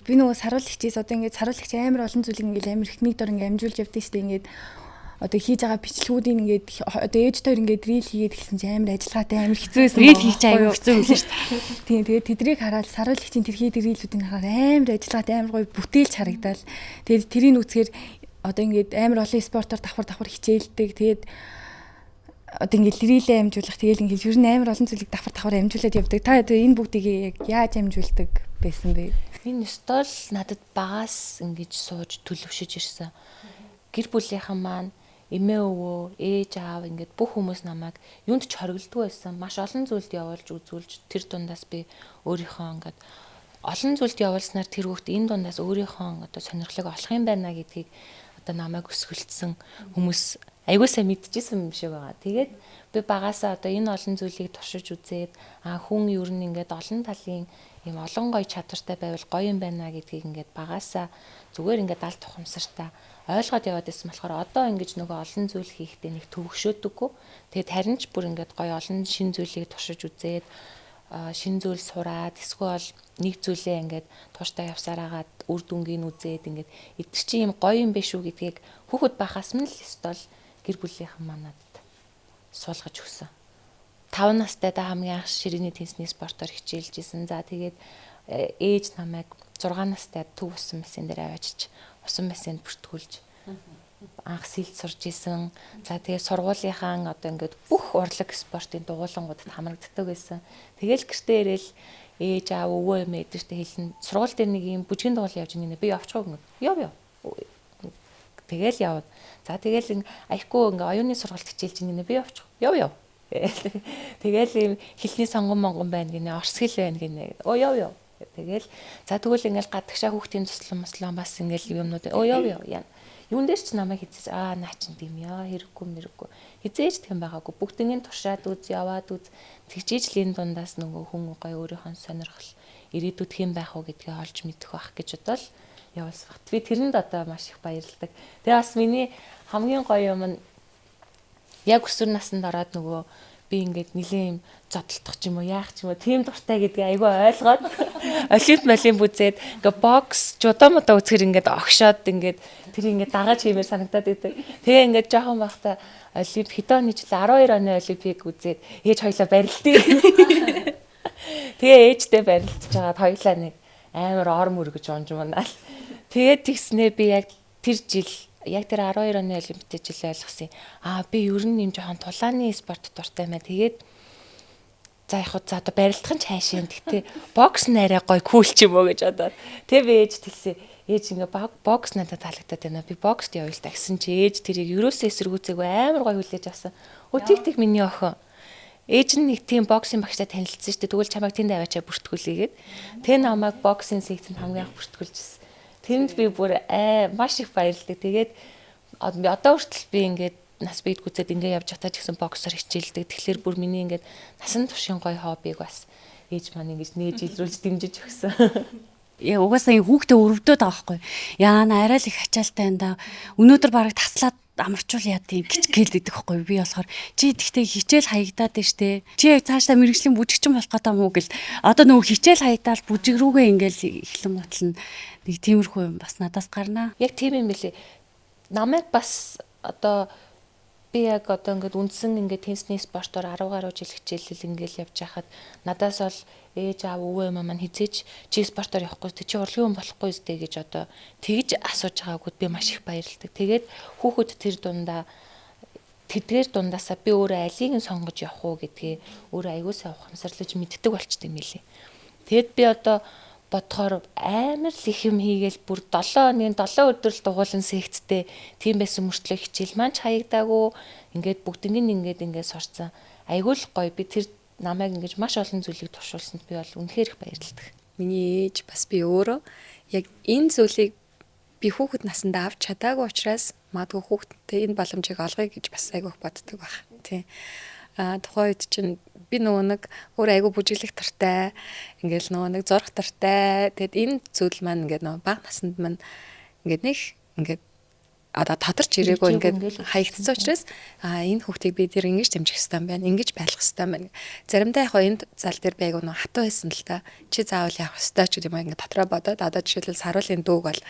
Би нөгөө саруулагчээс одоо ингээд саруулагч амар олон зүйлийг ингээд амар их нэг дор ингээд амжуулж явдаг шүү дээ. Ингээд одоо хийж байгаа бичлэгүүдийг ингээд одоо ээж хоёр ингээд рил хийгээд эхэлсэн чинь амар ажиллагаатай амар хэцүү байсан. Рил хийж аягүй хэцүү юм лээ шүү дээ. Тийм тэгээд тэдрийг хараад саруулагчийн тэр хийдэг рилүүдийг хараад амар ажиллагаатай амар гоё бүтээлч харагдаал. Тэгээд тэрийг үзэхээр одоо ингээд амар олон спортоор давхар хичээлдэг. Тэгээд одоо ингээд рилээ амжуулах тэгэл ингээд ер нь амар олон зүйлийг давхар амжуулаад явдаг. Та одоо энэ бүгдийг яг яаж амжуулдаг байсан бэ? Энэ ёстой л надад багаас ингэж сууж төлөвшөж ирсэн. Гэр бүлийнхэн маань эмээ өвөө, ээж аав ингээд бүх хүмүүс намайг юунд ч хоригддгүй байсан. Маш олон зүйлд явуулж үзүүлж тэр дундаас би өөрийнхөө ингээд олон зүйлд явуулснаар тэр хүүхд энэ дундаас өөрийнхөө одоо сонирхлыг олох юм байна гэдгийг одоо намайг өсгөлдсөн хүмүүс айгуу сайн мэдчихсэн юм шиг байгаа. Тэгээд би багасаа одоо энэ олон зүйлийг туршиж үзээд хүн ер нь ингээд олон талын ийм олон гоё чадвартай байвал гоё юм байна гэдгийг ингээд багасаа зүгээр ингээд алт тухамсартай ойлгоод яваад байсан болохоор одоо ингэж нөгөө олон зүйл хийхдээ нэг төвөгшөөдөггүй. Тэгээд харин ч бүр ингээд гоё олон шин зүйлийг туршиж үзээд шинэ зүйл сураад эсвэл нэг зүйлээ ингээд тууштай явсаар агаад үр дүнгийг үзээд ингээд эдгэр чинь юм гоё юм биш үү гэдгийг хүүхэд байхаас нь л ёстой л гэр бүлийнхэн манад суулгаж өгсөн. 5 настай да хамгийн анх ширээний теннисний спортоор хичээлж исэн. За тэгээд ээж намайг 6 настай төв усан бассейн дээр аваачиж усан бассейнд бүртгүүлж анх сэлд сурж исэн. За тэгээд сургуулийнхаа одоо ингээд бүх урлаг спортын дугуулангуудад хамрагддаг байсан. Тэгэл гэртээ ирээл ээж аав өвөө эмээ эдгэртээ хэлнэ. Сургууль дээр нэг юм бүжгийн дугуул явж гинэ. Би явчихгүй гэнэ. Яв яв. Тэгэл явна. За тэгэл аяхгүй ингээ оюуны сургалт хичээлж гинэ. Би явчих. Яв яв. Тэгэл ийм хэлний сонгон монгон байна гинэ. Орс хэл байна гинэ. Оо яв яв. Тэгэл за тэгвэл ингээл гадагшаа хүүхдийн туслан мослон бас ингээл юмнууд оо яв яв яа. Юун дээр ч намайг хизээс аа наа чин тийм яа хэрэггүй мэрэггүй. Хизээж тийм байгаагүй. Бүгднийг туршаад үз, яваад үз. Тэгжиж л энэ дундаас нөгөө хүн гоё өөрийнхөө сонирхол ирээдүйд хэн байх уу гэдгээ олж мэдэх байх гэж бодвол явуулсан багт. Би тэрэнд одоо маш их баярладаг. Тэгээ бас миний хамгийн гоё юм нь яг өсвөр наснд ороод нөгөө би ингээд нэлийн юм зодтолдох ч юм уу яах ч юм уу тийм дуртай гэдгийг айгүй ойлгоод олимп молимп үзээд ингээд бокс жудо модо үзэхэр ингээд огшоод ингээд тэр ингээд дагаж хиймээр санагдаад идэг. Тэгээ ингээд жоохон байхдаа олимп хэдэн оны жил 12 оны олимпик үзээд ээж хоёлаа барилдیں۔ Тэгээ ээжтэй барилдаж байгаад хоёлаа нэг амар ор мөргөж унж мунаал. Тэгээд тэгснээ би яг тэр жил яг тэр 12 оны олимпиад жил ойлгосон. Аа би ер нь юм жоохон тулааны спорт дуртай маа. Тэгээд за яг за одоо барилдах нь цаашаа. Гэтэ бокс нь арай гоё кул ч юм уу гэж бодоод. Тэгээ би ээж хэлсэн. Ээж ингээ бокс надад таалагдаад байна. Би бокст явъя л та гэсэн чи ээж тэрийг ерөөсөө эсэргүүцээгүй амар гоё хүлээж авсан. Өө тэг тэг миний охин. Ээж нь нэг тийм боксing багштай танилцсан шүү дээ. Тэгвэл чамайг тэнд аваачаа бүртгүүлээгээд. Тэ намайг боксing секцэнд хамгийн анх бүртгүүлжсэн. Тэнд би бүр маш их баярлдаг. Тэгээд одоо хүртэл би ингээд нас биед гүцээд ингээ явж чадаа ч гэсэн боксоор хичээлдэг. Тэгэхээр бүр миний ингээд насан туршийн гоё хоббиг бас ээж маань ингэж нээж илрүүлж дэмжиж өгсөн. Яа угаасаа энэ хүүхдээ өрөвдөд байгаа байхгүй. Яана арай л их ачаалтай энэ да. Өнөөдөр бараг таслаад амарчул яа тийм гэж гээл идэх байхгүй. Би болохоор чи тэгтээ хичээл хаягдаад нь штэ. Чи яг цаашдаа мэрэгжлийн бүжигчин болох гэдэг юм уу гэл. Одоо нөгөө хичээл хаягдаал бүжиг рүүгээ ингээл эхлэн гутлна. Нэг тиймэрхүү юм бас надаас гарнаа. Яг тийм юм билий. Намайг бас одоо би яг одоо ингээд үндсэн ингээд теннисний спортоор 10 гаруй жил хичээлэл ингээд явж байхад надаас бол ээж аав өвөө эмээ маань хизээч чи спортоор явахгүй чи урлагийн хүн болохгүй зү гэж одоо тэгж асууж байгаагүйд би маш их баярлдаг. Тэгээд хүүхэд тэр дундаа тэдгээр дундаасаа би өөрөө алийг нь сонгож явах уу гэдгээ өөрөө аягүй сайн ухамсарлаж мэддэг болчтой юм билий. Тэгэд би одоо бодохоор амар л их юм хийгээл бүр 7 хоногийн 7 өдөр л дугуулan секцтэй тийм байсан мөртлөө хичээл маань ч хаягдаагүй ингээд бүгднийг ингээд ингээд сурцсан. Айгүй л гоё би тэр намайг ингэж маш олон зүйлийг туршуулсанд би бол үнэхээр их баярладаг. Миний ээж бас би өөрөө яг энэ зүйлийг би хүүхэд насандаа авч чадаагүй учраас магадгүй хүүхэдтэй энэ боломжийг олгоё гэж бас айгүй их боддог байх. Тийм. А тухайн үед чинь би нөгөө нэг өөр айгүй бүжиглэх дуртай, ингээл нөгөө нэг зурх дуртай. Тэгэд энэ зүйл маань ингээд нөгөө бага насанд маань ингээд нэг ингээд одоо тодорч ирээгүй ингээд хаягдсан учраас а энэ хүүхдийг би тэр ингэж дэмжих хэрэгтэй юм байна, ингэж байлгах хэрэгтэй юм байна. Заримдаа яг энэ зал дээр би айгүй нөгөө хатуу байсан л та. Чи заавал явах хэрэгтэй ч гэдэг юм ингээд дотроо бодоод одоо жишээлбэл саруулын дүүг бол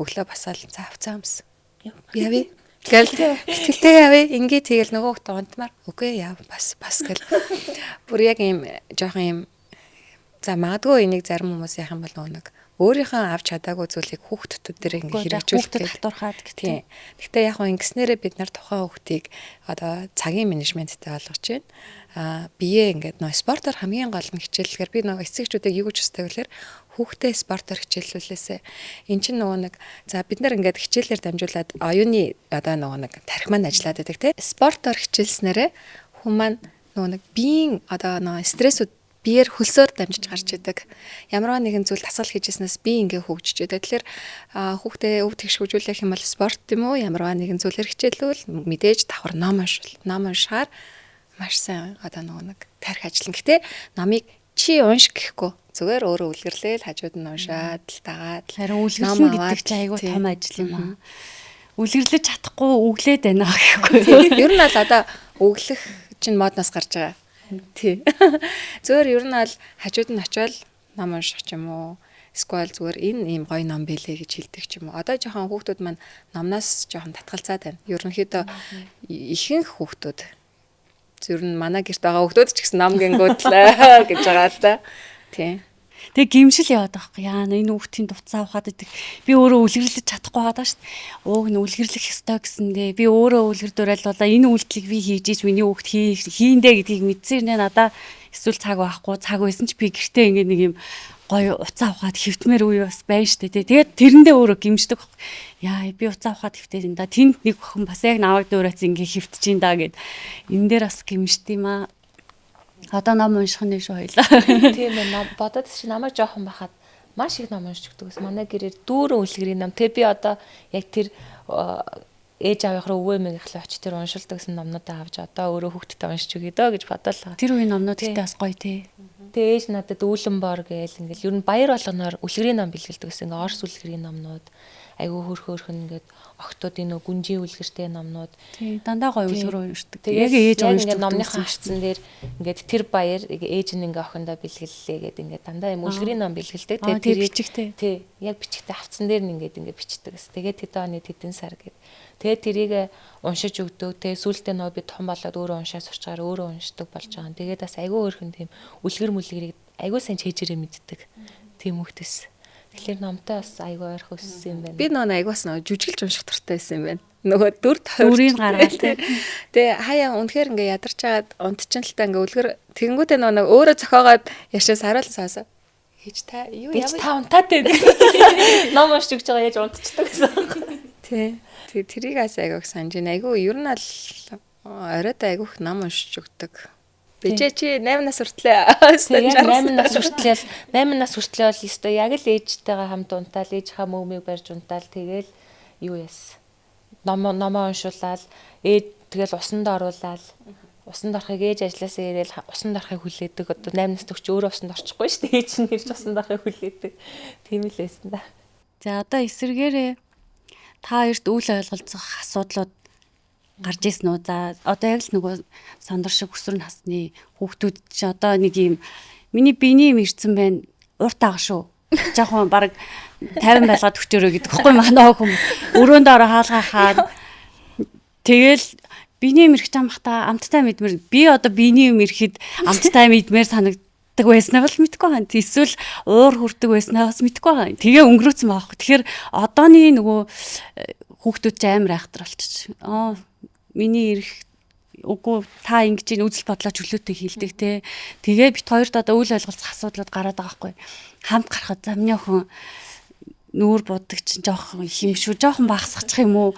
өглөө босоод за авцаа өмс. Явъя. Тэгэл бэлтгэлтэй явъя. Ингээ тэгэл нөгөө хүүхдээ унтмаар үгүй яв бас бас гэл. Бүр яг ийм жоохон ийм за магадгүй энийг зарим хүмүүс яах юм бол нөгөө нэг өөрийнхөө авч чадаагүй зүйлийг хүүхдүүд дээр ингээ хэрэгжүүлэх хүүхдэд хатуурхаад гэх. Гэхдээ яг хөө ингэснээрээ бид нар тухайн хүүхдийг одоо цагийн менежменттэй болгож байна. Аа бие ингээд нөө спортоор хамгийн гол нь хичээллэхээр би нөгөө эцэгчүүдийг юу гэж хүсдэг вэлэр хүүхдээ спортоор хичээллүүлээсэ. Эн чинь нөгөө нэг за бид нар ингээд хичээлээр дамжуулаад оюуны одоо нөгөө нэг тархи маань ажиллаад байдаг те. Спортоор хичээлснээрээ хүн маань нөгөө нэг биеийн одоо нөгөө стрессүүд биеэр хөлсөөр дамжиж гарч идэг. Ямар нэгэн зүйл дасгал хийжсэнээс бие ингээ хөгжиж идэг. Тэгэхээр хүүхдээ өв тэгш хөгжүүлэх юм бол спорт юм уу ямар нэгэн зүйлээр хичээлвэл мэдээж давхар ном уншвал ном уншихаар маш сайн одоо нөгөө нэг тархи ажиллана. Гэтэ номыг чи унш гэхгүй зүгээр өөрөө үлгэрлээл хажууд нь уншаад л дагаад харин үлгэрлэн гэдэг чинь айгүй том ажил юм аа. Үлгэрлэж чадахгүй өглөөд байна гэхгүй. Ер нь бол одоо өглөх чинь модноос гарч байгаа. Тий. Зүгээр ер нь бол хажууд нь очиод ном унших ч юм уу. Эсвэл зүгээр энэ ийм гоё ном бэлээ гэж хэлдэг ч юм уу. Одоо жоохон хүүхдүүд маань номноос жоохон татгалзаад байна. Ерөнхийдөө ихэнх хүүхдүүд ер нь манай гэрт байгаа хүүхдүүд ч гэсэн ном гингүүтлээ гэж байгаа л да. Тий. Тэгээ гимшил яваад байгаа байхгүй яа энэ хүүхдийн дуцаа ухаад идэг. Би өөрөө үлгэрлэж чадахгүй байгаа даа шүү дээ. Ууг нь үлгэрлэх ёстой гэсэндээ би өөрөө үлгэр дуурайл энэ үйлдэлийг би хийж ич миний хүүхд хийндэ гэдгийг мэдсэн нэ надаа эсвэл цаг байхгүй цаг байсан ч би гэртээ ингээ нэг юм гоё уцаа ухаад хэвтмээр үе бас байна шүү дээ. Тэгээд тэрэндээ өөрөө гимшдэг. Яа би уцаа ухаад хэвтээд энэ да. Тэнд нэг охин бас яг намайг дуурайц ингээ хэвтэж ин да гэд. Энэ дээр бас гимшд юм аа. Одоо ном унших нь шүү хоёлаа. Тийм ээ. Бодоод чи намайг жоохон байхад маш их ном уншиж өгдөг гэсэн. Манай гэрээр дүүрэн үлгэрийн ном. Тэгээ би одоо яг тэр ээж аавынхаа өвөө эмээгийнхлээ очиж тэр уншилдаг гэсэн номнуудаа авч одоо өөрөө хүүхдтэй уншиж өгье дөө гэж бодлоо. Тэр үеийн номнууд ихтэй бас гоё тий. Тэгээ ээж надад үүлэн бор гээл ингээл ер нь баяр болгоноор үлгэрийн ном бэлгэлдэг гэсэн. Ингээ Орос үлгэрийн номнууд айгүй хөрх хөрхөн ингээд октоодын нөө гүнжийн үлгэртэй номнууд. Тий, дандаа гоё үлгэр уншдаг. Яг ээж уншдаг номныхаа харцсан дээр ингээд тэр баяр ээж нь ингээ охиндоо бэлгэллээ гэд ингээд дандаа юм үлгэрийн ном бэлгэлдэг. Тэгээ тэр бичгтэй. Тий, яг бичгтэй хавцсан дээр нь ингээд ингээ бичдэг гэсэн. Тэгээд тэдэн оны тэдэн сар гэд. Тэгээд тэрийг уншиж өгдөг. Тэгээд сүүлдээ нөө би том болоод өөрөө уншаа сурчгаар өөрөө уншдаг болж байгаа. Тэгээд бас айгүй өөрхөн тийм үлгэр мүлгэрийг айгүй сайн чэжээрээ мэддэг. Тийм хүүхдээс. Тэгэхээр номтой бас айгүй ойрхон өссөн юм байна. Би нөө айгүй бас нөө жүжиглж унших дуртай байсан юм байна. Нөгөө дүр тойрч дүрийг гаргаал тий. Тэгээ хаяа үнэхээр ингээ ядарч хагаад унтчин л та ингээ үлгэр тэгэнгүүтээ нөө нэг өөрөө зохиогоод яшаа саруулсан саасаа. Хийж та юу яа та унтаад байна. Ном уншиж өгч байгаа яаж унтчихдаг гэсэн. Тий. Тэгээ тэрийг бас айгүй санаж байна. Айгүй ер нь аль оройд айгүй их ном уншиж өгдөг. Бижээ чи 8 нас хүртлээ. 8 нас хүртлээ 8 нас хүртлээ бол ёстой яг л ээжтэйгээ хамт унтаал ээжийнхаа мөөмийг барьж унтаал тэгэл юу яас. Номоо уншуулаад ээж тэгэл усанд оруулаад усанд орохыг ээж ажилласаа ирээл усанд орохыг хүлээдэг. Одоо 8 нас төгч өөрөө усанд орчихгүй шүү дээ. Ээж нь ирж усанд орохыг хүлээдэг. Тийм л байсан да. За одоо эсэргээрээ та хоёрт үйл ойлголцох асуудлууд гарч ирсэн үү? За одоо яг л нөгөө сандар шиг өсвөр насны хүүхдүүд чи одоо нэг юм миний биений юм ирсэн байна. Урт ага шүү. Жохон баг 50 байлгаад өчөөрэй гэдэг хэвгүй манай хүн өрөөнд ороо хаалгаа хаад тэгэл биений юм ирэх чамхта амттай мэдмэр би одоо биений юм ирэхэд амттай мэдмээр санагддаг байснаа бол мэдгүй байна. Эсвэл уур хүрдэг байснаа бас мэдгүй байна. Тэгээ өнгөрөөцөн байгаа хөх. Тэгэхээр одооны нөгөө хүүхдүүд ч амар айхтар болчих. Аа миний ирэх үгүй та ингэж ийн үзэл бодлоо чөлөөтэй хилдэг те. Тэгээ бит хоёрт одоо үйл ойлголцох асуудлууд гараад байгаа байхгүй. Хамт гарахад замны охин нүүр буддаг чинь жоохон их юм шүү. Жоохон багасгачих юм уу?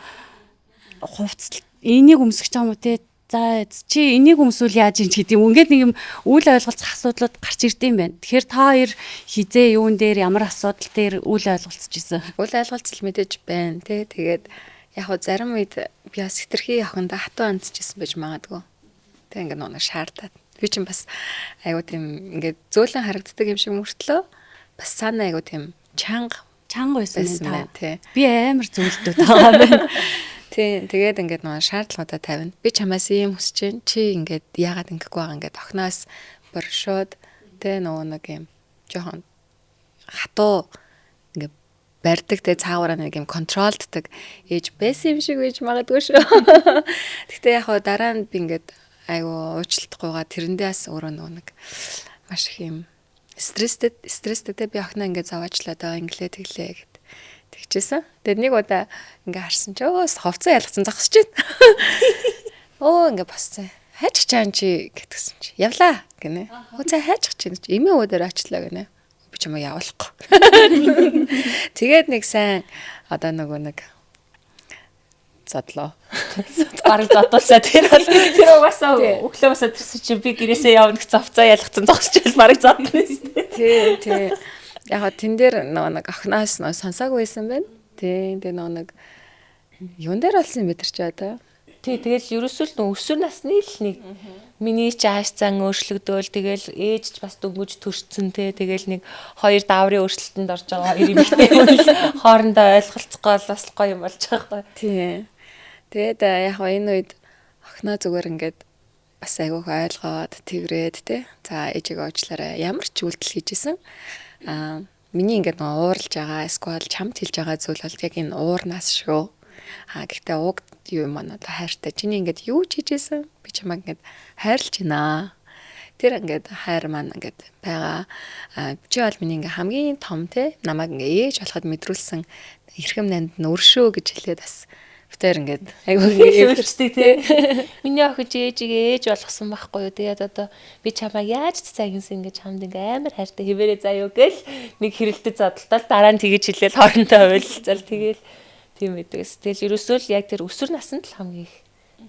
Хувцас энийг өмсөх юм уу те. За чи энийг өмсвөл яаж юм ч гэдэг юм. Ингээд нэг юм үйл ойлголцох асуудлууд гарч ирд юм байна. Тэгэхээр та хоёр хизээ юун дээр ямар асуудал дээр үйл ойлголцож исэн? Үйл ойлголцол мэдээж байна те. Тэгээд яг хөө зарим үед би бас хитрхи охиндоо хатуу хандчихсан байж магадгүй. Тэг ингээ нөгөө шаардаад. Би чинь бас айгуу тийм ингээ зөөлөн харагддаг юм шиг мөртлөө бас цаана айгуу тийм чанга байсан юм та. Би амар зөөлдөд байгаа юм байна. Тий, тэгээд ингээд нөгөө шаардлагуудаа тавина. Би чамаас ийм хүсэж чинь чи ингээд яагаад ингэхгүй байгаа ингээд охиноос бүр шууд тэ нөгөө нэг юм жоохон хатуу ингээд барьдаг те цаагаараа нэг юм контролддаг ээж байсан юм шиг байж магадгүй шүү. Гэхдээ яг хоо дараа нь би ингээд айгу уучлалтгүйгаа тэрэндээ бас өөрөө нөгөө нэг маш их юм стресстэй те би охиноо ингээд зовоочлаа доо инглээ тэглээ гэд тэгчээсэн. Тэгээд нэг удаа ингээ харсан чи өөс ховцоо ялгцсан зогсож байна. Өө ингээ босцсон. Хайчих чаан чи гэтгсэн чи. Явлаа гинэ. Өө за хайчих чи. Эмээ өвөө дээр очлоо гинэ. Би ч юм уу явуулахгүй. Тэгээд нэг сайн одоо нөгөө нэг задлаа. Бараг задуулсаа тэр бол тэр угаасаа өглөө басаа тэрсэн чи би гэрээсээ явна гэж завцаа ялгцсан зогсож бараг задна шүү. Тий, тий. Яг тэн дээр нөгөө нэг охиноос нөгөө сонсоогүй байсан байна. Тий, тэгээ нөгөө нэг юун дээр болсон юм бэ тэр чи одоо? Тий, тэгэл ерөөсөө л нөгөө өсвөр насны л нэг миний ч ааш зан өөрчлөгдөөл тэгэл ээж ч бас дөнгөж төрцөн те тэгэл нэг хоёр дааврын өөрчлөлтөнд орж байгаа хоёр эмэгтэй хүн хоорондоо ойлголцох гол бас гоё юм болж байгаа байхгүй. Тий. Тэгээд яг энэ үед охиноо зүгээр ингээд бас айгүйх ойлгоод тэрврээд те. За ээжигээ уучлаарай. Ямар ч үйлдэл хийжсэн. Миний ингээд нөгөө ууралж байгаа, эсвэл чамд хэлж байгаа зүйл бол яг энэ уурнаас шүү. Гэхдээ уг юу юм аа хайртай. Чиний ингээд юу ч хийжсэн би чамайг ингээд хайрлж байна. Тэр ингээд хайр маань ингээд байгаа. Чи бол миний ингээд хамгийн том те намайг ингээд ээж болоход мэдрүүлсэн эрхэм нанд нь өршөө гэж хэлээд бас битээр ингээд айгүй өөрчтэй те. Миний охин чи ээжигээ ээж болгосон байхгүй юу. Тэгээд одоо би чамайг яаж цагинсан ингэж чамд ингээ амар хайртай хэвээрээ заа юу гэл нэг хэрэлдэт зодтолтол дараа нь тэгэж хэлээл хоорондоо ойлцол тэгэл тийм байдаг. Тэгэл ерөөсөө л яг тэр өсвөр наснд л хамгийн их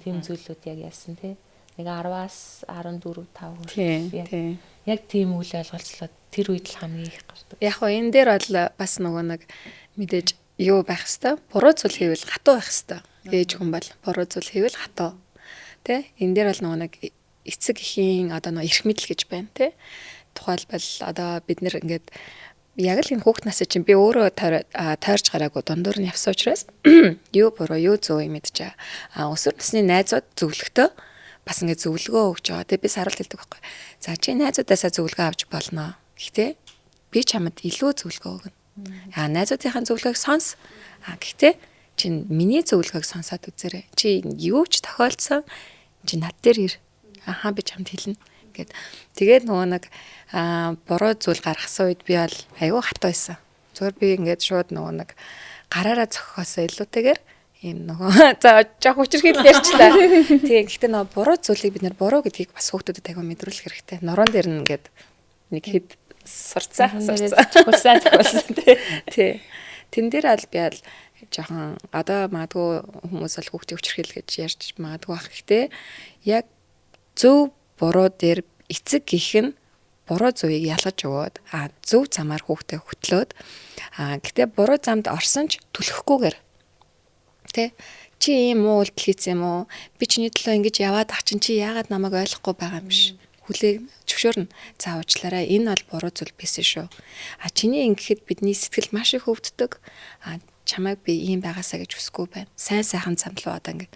тийм зүйлүүд яг яасан те. Нэг 10-аас 14 5 хүртэл яг тийм үйл ойлголцлоо тэр үед л хамгийн их гардаг. Яг гоо энэ дээр бол бас нөгөө нэг мэдээж юу байх хэвээр буруу зүйл хийвэл хатуу байх хэвээр. Ээж хүн бол буруу зүйл хийвэл хатуу. Тэ? Энэ дээр бол нөгөө нэг эцэг эхийн одоо нөгөө эрх мэдэл гэж байна, тэ? Тухайлбал одоо бид нэр ингээд яг л энэ хүүхд насыг чинь би өөрөө тойрч гараагүй дундуур нь явсан учраас юу буруу юу зөв юм мэдчихэ. Өсвөр насны найзууд зөвлөгтөө бас ингээд зөвлөгөө өгч байгаа. Тэг би саруул хэлдэг байхгүй. За чи найзуудаасаа зөвлөгөө авч болно. Гэхдээ би чамд илүү зөвлөгөө өгнө. Найзуудынхаа зөвлөгөөг сонс. Гэхдээ чи миний зөвлөгөөг сонсоод үзээрэй. Чи юу ч тохиолдсон чи над дээр ир. Ахаа би чамд хэлнэ гэд. Тэгээд нөгөө нэг буруу зүйл гаргасан үед би бол айгүй хатуу байсан. Зүгээр би ингээд шууд нөгөө нэг гараараа зохихоосоо илүүтэйгээр ийм нөгөө за жоох хүчирхийлэл ярьчлаа. Тэгээ гэхдээ нөгөө буруу зүйлийг бид нэр буруу гэдгийг бас хүүхдүүдэд айгүй мэдрүүлэх хэрэгтэй. Нуруунд дээр нь ингээд нэг хэд сурцаа сурцаа тий. Тэн дээр аль би аль жоохон одоо магадгүй хүмүүс бол хүүхдийг хүчирхийлэл гэж ярьж магадгүй байх. Гэхдээ яг зөв буруу дээр эцэг гих нь буруу зүйлийг ялгаж өгөөд зөв замаар хүүхдээ хөтлөөд гэтээ буруу замд орсон ч түлхэхгүйгээр тэ чи ийм муу үйлдэл хийсэн юм уу, би чиний төлөө ингэж яваад ах чинь чи яагаад намайг ойлгохгүй байгаа юм биш, хүлээг зөвшөөрнө. За уучлаарай, энэ бол буруу зүйл байсан шүү. Чиний ингэхэд бидний сэтгэл маш их өвддөг. Чамайг би ийм байгаасаа гэж хүсэхгүй байна. Сайн сайхан зам руу одоо ингэж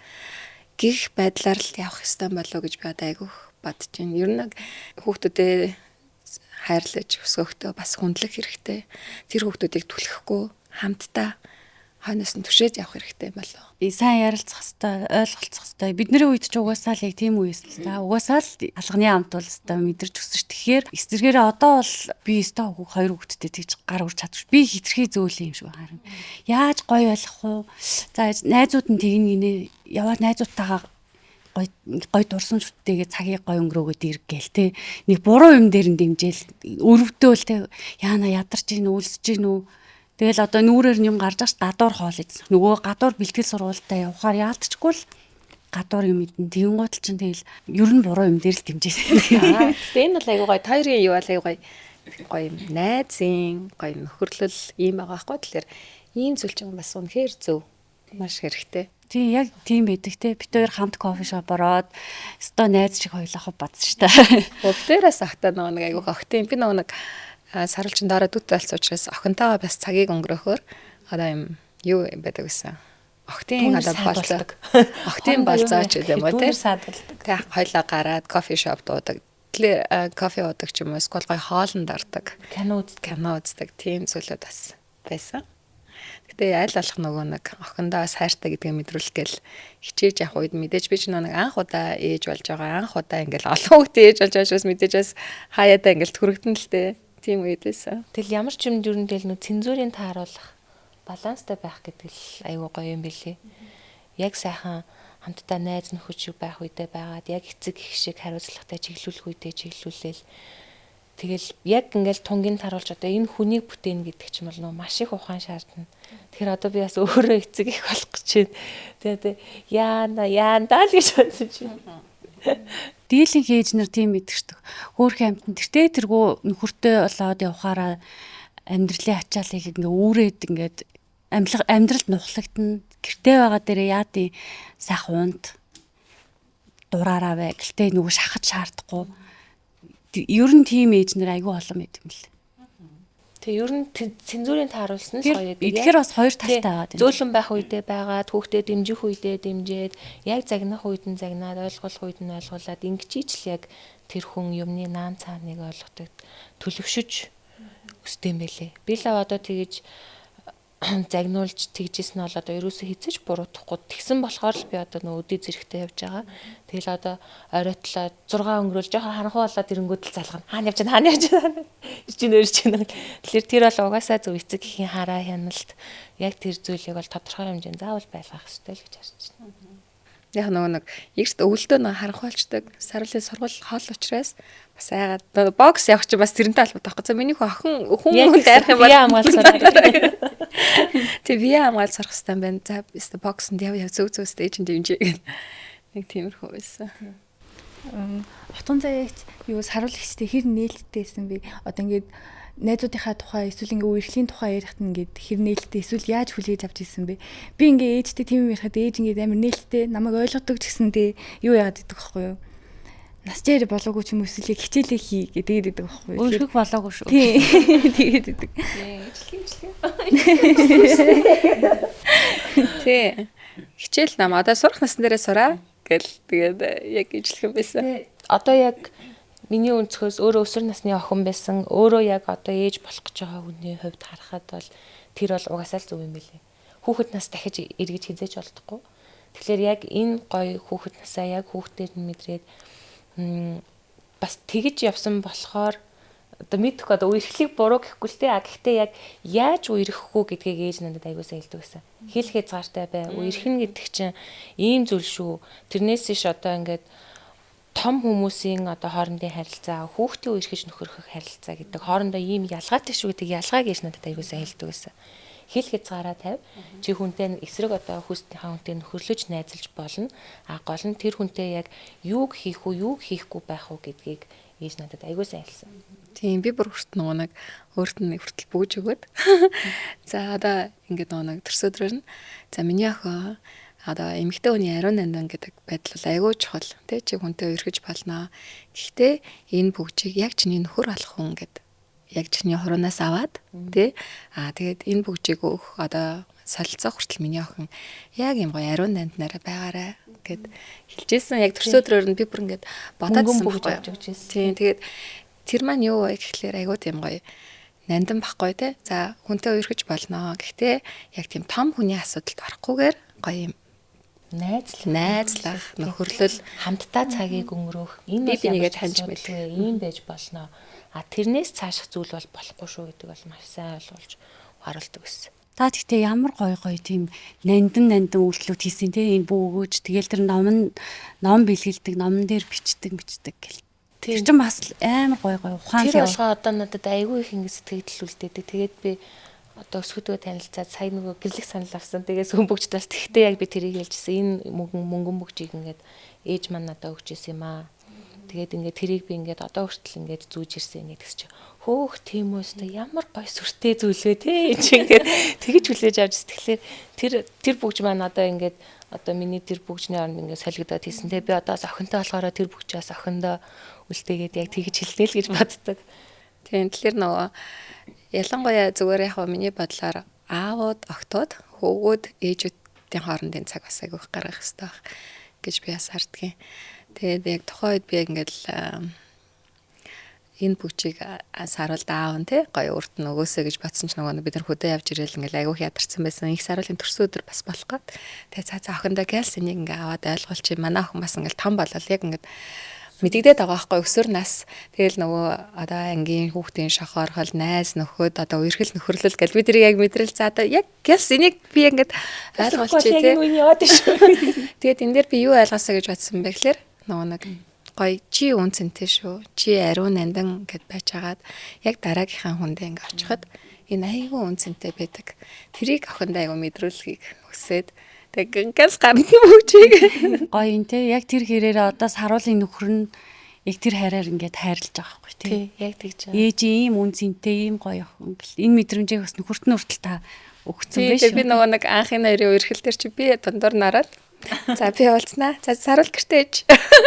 гих байдлаар л явах ёстой болов уу гэж би одоо айгүйх бодож байна. Ер нь хүүхдүүдээ хайрлаж өсгөхдөө бас хүндлэх хэрэгтэй. Тэр хүүхдүүдийг түлхэхгүй хамтдаа хойноос нь түшээж явах хэрэгтэй болов. Сайн ярилцах хэвээр, ойлголцох хэвээр. Бидний үед ч угаасаа л яг тийм үе байсан л та. Угаасаа л алганы амт бол хэвээр мэдэрч өсөж. Тэгэхээр эсэргээрээ одоо бол би өстой хоёр хүүхэдтэй тэгж гар үрж чадчих. Би хитрхи зөөлөн юм шиг байна. Яаж гоё ойлгох вэ? За найзууд нь тэгнэ гинэ. Яваад найзуудтайгаа гой гой дурсан шүттэйгээ цагийг гой өнгөрөөгөөд ирг гээл те. Нэг буруу юм дээр нь дэмжээл өрөвдөөл те. Яана ядарч гин үлсэж гин үү. Тэгэл одоо нүүрээр нь юм гарч аш гадуур хоол идсэн. Нөгөө гадуур бэлтгэл сургуультай явахаар яалтчгүй л гадуур юм идэн. Тэгэнгუут л чинь тэгэл ер нь буруу юм дээр л дэмжээ. Гэтэ энэ бол айгуу гоё. Тойрын юу бол айгуу гоё. Гоё юм найзын, гоё нөхөрлөл ийм байгаа байхгүй. Тэгэхээр ийм зүйл чинь бас үнэхээр зөв. Маш хэрэгтэй. Тийм яг тийм байдаг те. Бид хоёр хамт кофе шоп ороод өстой найз шиг хоёулаа бодсон шүү дээ. Бүгдээрээс ахтаа нөгөө нэг айгуу огтын би нөгөө нэг сарвалчин дараа дүүтэй болсон учраас охинтойгоо бас цагийг өнгөрөөхөөр одоо юм юу байдаг гэсэн. Охтын одоо болцоо. Охтын болцоо ч гэдэг юм уу те. Тэ хоёлаа гараад кофе шоп дуудаг. Кофе уудаг ч юм уу эсвэл гоё хоолнд ордог. Кино үздэг. Тийм зүйлүүд бас байсан. Гэтэ аль болох нөгөө нэг охиндоо бас хайртай гэдгээ мэдрүүлэх гээл хичээж явах үед мэдээж би ч нөгөө нэг анх удаа ээж болж байгаа. Анх удаа ингээл олон хүүхдээ ээж болж байгаа учраас мэдээж бас хаяадаа ингээл төрөгдөн л дээ. Тийм үед байсан. Тэгэл ямар ч юм дөрөн тэл нөө цензурын тааруулах баланстай байх гэдэг л айгүй гоё юм бэлээ. Яг сайхан хамтдаа найз нөхөд шиг байх үедээ байгаад яг эцэг их шиг хариуцлагатай чиглүүлэх үедээ чиглүүлээл. Тэгэл яг ингээл тунгийн таруулж одоо энэ хүнийг бүтээн гэдэг ч юм бол нөө маш их ухаан шаардна. Тэгэхээр одоо би бас өөрөө эцэг их болох гэж байна. Тэгээ яана яандаа л гэж бодсон чинь. Дийлэнх ээж нар тийм мэддэг шүү дээ. Хөөхөн амтан тэртээ тэргүү нөхөртэй болоод явхаараа амьдралын ачааллыг ингээ үүрээд ингээд амьдралд нухлагдана. Гэртээ байгаа дээрээ яадын сайхан унт дураараа бай. Гэлтэй нөгөө шахаж шаардахгүй. Ер нь тийм ээж нар айгүй олон байт юм лээ. Тэг ер нь цензурын тааруулсан нь гоё гэдэг. Тэгэхээр бас хоёр талтай байгаа. Зөөлөн байх үедээ байгаад хүүхдээ дэмжих үедээ дэмжиэд яг загнах үед нь загнаад ойлгох үед нь ойлгуулад ингэж ижил яг тэр хүн юмны наан цааныг ойлгодог төлөвшөж өсдөг юм бэлээ. Би л одоо тэгэж загнуулж тэгжсэн нь бол одоо ерөөсөө хизэж буруутахгүй тэгсэн болохоор л би одоо нөө өдий зэрэгтэй явж байгаа. Тэгэл одоо оройтлоо 6 өнгөрөөл жоохон харанхуй болоод ирэнгүүд л залгана. Хаана явж байна? Хаана явж байна? Ирж гинэ ирж гинэ. Тэгэхээр тэр бол угаасаа зөв эцэг эхийн хараа хяналт яг тэр зүйлийг бол тодорхой хэмжээнд заавал байлгах ёстой л гэж харж байна. Яг нөгөө нэг эрт өвөлдөө нэг харанхуйлчдаг саруулын сургууль хоол учраас бас айгаад бокс явах чи бас тэрнтэй холбоотой байхгүй. За миний охин хүн дайрах юм бол бие хамгаалж сурах. Тэг бие хамгаалж сурах хэрэгтэй юм байна. За өстө боксонд яв яв зөв зөв стейжэнд дэмжээ гэх. Нэг тиймэрхүү байсан. Утган заяагч юу саруулагчтай хэр нээлттэй байсан бэ? Одоо ингээд найзуудынхаа тухай эсвэл ингээ үерхлийн тухай ярихт ингээд хэр нээлттэй эсвэл яаж хүлээж авч ирсэн бэ? Би ингээ ээжтэй тийм юм ярихад ээж ингээд амар нээлттэй намайг ойлгодог ч гэсэн тэ юу яагаад идэх байхгүй юу? Нас жээр болоогүй ч юм эсвэл яг хичээлээ хий гэдэг идэг байхгүй юу? Үерхэх болоогүй шүү. Тий. Тэгээд идэг. Тий. Хичээл нам одоо сурах насн дээрээ сураа гэл тэгээд яг ижлэх юм байсан. Одоо яг миний өнцгөөс өөрөө өсвөр насны охин байсан, өөрөө яг одоо ээж болох гэж байгаа хүний хувьд харахад бол тэр бол угаасаа л зөв юм билээ. Хүүхэд нас дахиж эргэж хизээж олдохгүй. Тэгэхээр яг энэ гоё хүүхэд насаа яг хүүхдээр нь мэдрээд бас тэгж явсан болохоор одоо мэдхгүй одоо үерхлийг буруу гэхгүй л те. А гэхдээ яг яаж үерхэхгүй гэдгийг ээж надад аягүй сайн хэлдэг байсан. Хэл хязгаартай бай. Үерхэн гэдэг чинь ийм зүйл шүү. Тэрнээс иш одоо ингээд том хүмүүсийн одоо хоорондын харилцаа, хүүхдийн үерхэж нөхөрхөх харилцаа гэдэг хоорондоо ийм ялгаатай шүү гэдэг ялгааг ээж надад аягүй сайн хэлдэг байсан. Хэл хязгаараа тавь. Чи хүнтэй эсрэг одоо хүүхдийнхаа хүнтэй нөхөрлөж найзалж болно. А гол нь тэр хүнтэй яг юуг хийх үү, юуг хийхгүй байх уу гэдгийг ээж надад аягүй сайн хэлсэн. Тийм би бүр хүрт нөгөө нэг өөрт нь хүртэл бүүж өгөөд. За одоо ингээд нөгөө нэг төрсөдрөр нь за миний охин одоо эмэгтэй хүний ариун нандан гэдэг байдал бол айгүй чухал тий чи хүнтэй үерхэж болно. Гэхдээ энэ бүгжийг яг чиний нөхөр болох хүн гэд яг чиний хуруунаас аваад тий аа тэгээд энэ бүгжийг өөх одоо солилцоо хүртэл миний охин яг юм гоё ариун нанднаараа байгаарай гэд хэлжсэн. Яг төрсөдрөөр нь би бүр ингээд бодоодсэн байхгүй. Тийм тэгээд тэр маань юу вэ гэхлээр айгүй тийм гоё нандан байхгүй те. За хүнтэй үерхэж болно. Гэхдээ яг тийм том хүний асуудалд орохгүйгээр гоё юм найзлах, нөхөрлөл, хамтдаа цагийг өнгөрөөх энэ бол бинийгээ таньж мэдэх ийм байж болно. А тэрнээс цааших зүйл бол болохгүй шүү гэдэг бол маш сайн ойлгуулж харуулдаг гэсэн. Та тэгтээ ямар гоё гоё тийм нандин нандин үйлдэлүүд хийсэн те энэ бүүгөөж тэгэл тэр ном ном бэлгэлдэг, номон дээр бичдэг бичдэг гэл. Тэр чинь бас амар гоё гоё ухаан Тэр болгоо одоо надад айгүй их ингэ сэтгэл үлдээдэг. Тэгээд би одоо өсгөдгөө танилцаад сая нөгөө гэрлэх санал авсан. Тэгээ сүүн бөгж тас тэгтээ яг би тэрийг хэлжсэн. Энэ мөнгөн бөгжийг ингээд ээж маань надад өгч исэн юм аа. Тэгээд ингээд тэрийг би ингээд одоо хүртэл ингээд зүүж ирсэн ингээд гэсэн чи хөөх тийм үү өстой ямар гоё сүртэй зүйл вэ те чи ингээд тэгж хүлээж авч тэгэхээр тэр тэр бүгж маань одоо ингээд одоо миний тэр бүгжний оронд ингээд солигдоод хийсэн те би одоо бас охинтой болохоор тэр бүгжээс охиндоо үлдээгээд яг тэгж хэлнэ л гэж боддог. Тийм тэгэхээр нөгөө ялангуяа зүгээр яг миний бодлоор аавууд, охтууд, хөөгүүд, ээжүүдийн хоорондын цаг бас айгүйх гаргах хэрэгтэй байх гэж би бас хардгийн. Тэгээд яг тухайн үед би ингээл энэ бүчийг саруулд аав нь те гоё урт нь өгөөсэй гэж бодсон ч нөгөө бид нар хөдөө явж ирэл ингээл айгүйх ядарсан байсан. Их саруулын төрсөн өдөр бас болох гээд. Тэгээ цаа цаа охиндоо гэлс энийг ингээ аваад ойлгуулчих. Манай охин бас ингээл том болол яг ингээд мэдэгдээд байгаа байхгүй өсвөр нас. Тэгэл нөгөө одоо ангийн хүүхдийн шохоорхол, найз нөхөд одоо үерхэл нөхөрлөл гэл би тэрийг яг мэдрэл за одоо яг гялс энийг би ингээд ойлгуулчих тий. Тэгээд энэ дээр би юу ойлгосоо гэж бодсон бэ гэхлээр нөгөө нэг гоё чи үн цэнтэй шүү. Чи ариун нандан гэд байж хагаад яг дараагийнхаа хүндээ ингээ очиход энэ айгүй үн цэнтэй байдаг. Тэрийг охиндоо айгүй мэдрүүлэхийг хүсээд тэг ингээл гарна бүжиг. Гоё юм те. Яг тэр хэрээрээ одоо саруулын нөхөр нь яг тэр хайраар ингээд хайрлаж байгаа байхгүй тий. Яг тэгж байгаа. Ээж ийм үн цэнтэй ийм гоё охин гэл. Энэ мэдрэмжийг бас нөхөрт нь хүртэл та өгсөн байх шүү. Би нөгөө нэг анхын хоёрын үерхэл дээр чи би дундуур нараад за би уулзнаа. За саруул гэртээ ээж.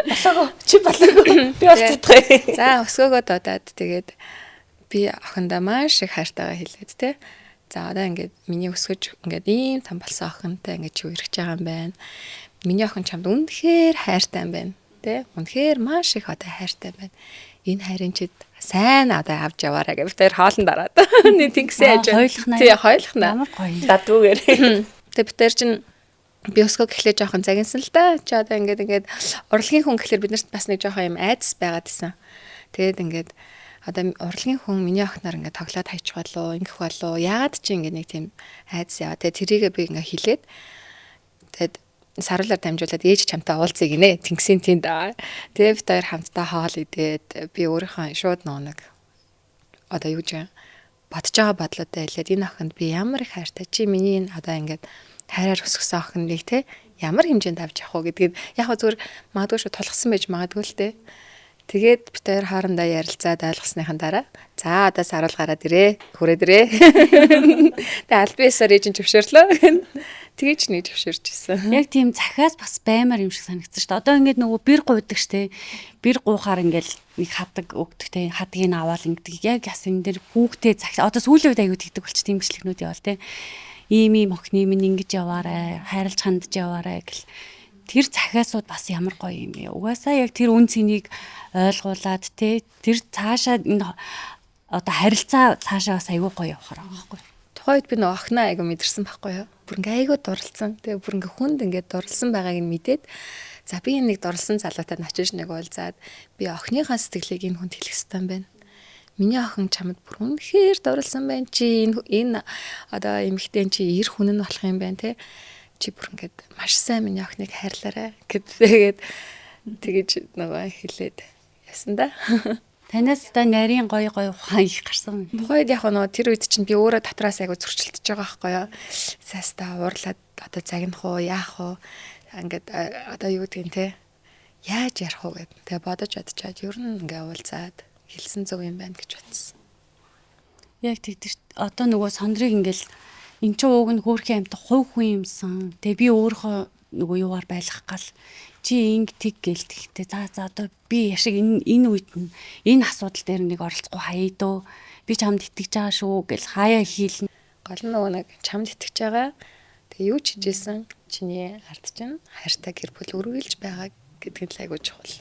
Болоогүй. Чи болоогүй. Би уулзах. За өсгөөгөө дуудаад тэгээд Би охиндоо маш их хайртайгаа хэлээд те. За одоо ингээд миний өсгөж ингээд ийм том болсон охинтой ингээд чи үерхэж байгаа юм байна. Миний охин чамд үнэхээр хайртай юм байна. Тэ? Үнэхээр маш их одоо хайртай байна. Энэ хайрын чид сайн одоо авч яваарай гэж бид хоёр хоолнд ороод. Нэг тэнгисээ аж. Тий, хоёулахнаа. Ямар гоё. Дадгүйгээр. Тэг бид хоёр чинь би өсгөө гэхлээр жоохон загинсан л да. Чи одоо ингээд урлагийн хүн гэхлээр биднэрт бас нэг жоохон юм айдас байгаад исэн. Тэгээд ингээд одоо урлагийн хүн миний охиноор ингээд тоглоод хайчих болов, ингэх болов. Яагаад чи ингээд нэг тийм айдас яваа. Тэгээд тэрийгээ би ингээд хилээд тэгээд саруулаар дамжуулаад ээж чамтай уулзъя гинэ. Тэнгисийн тэнд. Тэгээд бид хоёр хамтдаа хоол идээд би өөрийнхөө шууд нөө нэг одоо юу гэж бодож байгаа бодлоотой хэлээд энэ охинд би ямар их хайртай. Чи миний энэ одоо ингээд хайраар өсгсөн охиныг те ямар хэмжээнд авч явах уу гэдгийг яг хөө зүгээр магадгүй шүү тулгсан байж магадгүй л те. Тэгээд бид хоёр хоорондоо ярилцаад ойлгосныхан дараа за одоо саруул гараад ирээ, хүрээд ирээ. Тэгээд аль биесээр ээж нь зөвшөөрлөө. Тэгэж нэг зөвшөөрч ирсэн. Яг тийм захиас бас баймар юм шиг санагдсан шүү дээ. Одоо ингээд нөгөө бэр гуйдаг штэ. Бэр гуйхаар ингээд нэг хадаг өгдөг те. Хадгийг аваал ингэдэг. Яг яс энэ дэр хүүхдээ захи. Одоо сүүлийн үед аягүй тэгдэг болчих тийм бичлэгнүүд яваал те. Ийм ийм охины минь ингэж яваарай, хайрлж хандж яваарай гэл. Тэр захиасууд бас ямар гоё юм бэ. Угаасаа яг тэр үн цэнийг ойлгуулад те тэр цаашаа энэ одоо харилцаа цаашаа бас аягүй гоё явахаар байгаа байхгүй. Тухайн үед би нөгөө охиноо аягүй мэдэрсэн байхгүй юу? Бүр ингээ аягүй дурлцсан. Тэгээ бүр ингээ хүнд ингээ дурлсан байгааг нь мэдээд за би энэ нэг дурлсан залуутай очиж нэг уулзаад би охиныхаа сэтгэлийг энэ хүнд хэлэх ёстой юм байна. Миний охин чамд бүр үнэхээр дурлсан байна. Чи энэ одоо эмэгтэй чи эр хүн нь болох юм байна те. Чи бүр ингээд маш сайн миний охиныг хайрлаарай гэдгээд тэгэж нөгөө хэлээд ясан да. Танаас та нарийн гоё гоё ухаан их гарсан. Тухайд яг нөгөө тэр үед чинь би өөрөө дотроос айгу зөрчилдөж байгаа байхгүй юу. Сайстаа уурлаад одоо загнах уу, яах уу? Ингээд одоо юу гэдгийг те. Яаж ярих уу гэд. Тэгээ бодож бодчоод ер нь ингээ уулзаад хэлсэн зөв юм байна гэж бодсон. Яг тэгдэж одоо нөгөө сондрыг ингээл эн чинь ууг нь хөөрхөн амт хувь хүн юмсан. Тэгээ би өөрийнхөө нөгөө юугаар байлгах гал чи инг тэг гээл тэгтээ за за одоо би яшиг энэ үед нь энэ асуудал дээр нэг оролцохгүй хаяа дөө. Би чамд итгэж байгаа шүү гэл хаяа хийлнэ. Гол нь нөгөө нэг чамд итгэж байгаа. Тэгээ юу ч хийжсэн чиний ард чинь хайртай гэр бүл үргэлж байгаа гэдэг нь л айгүй чухал.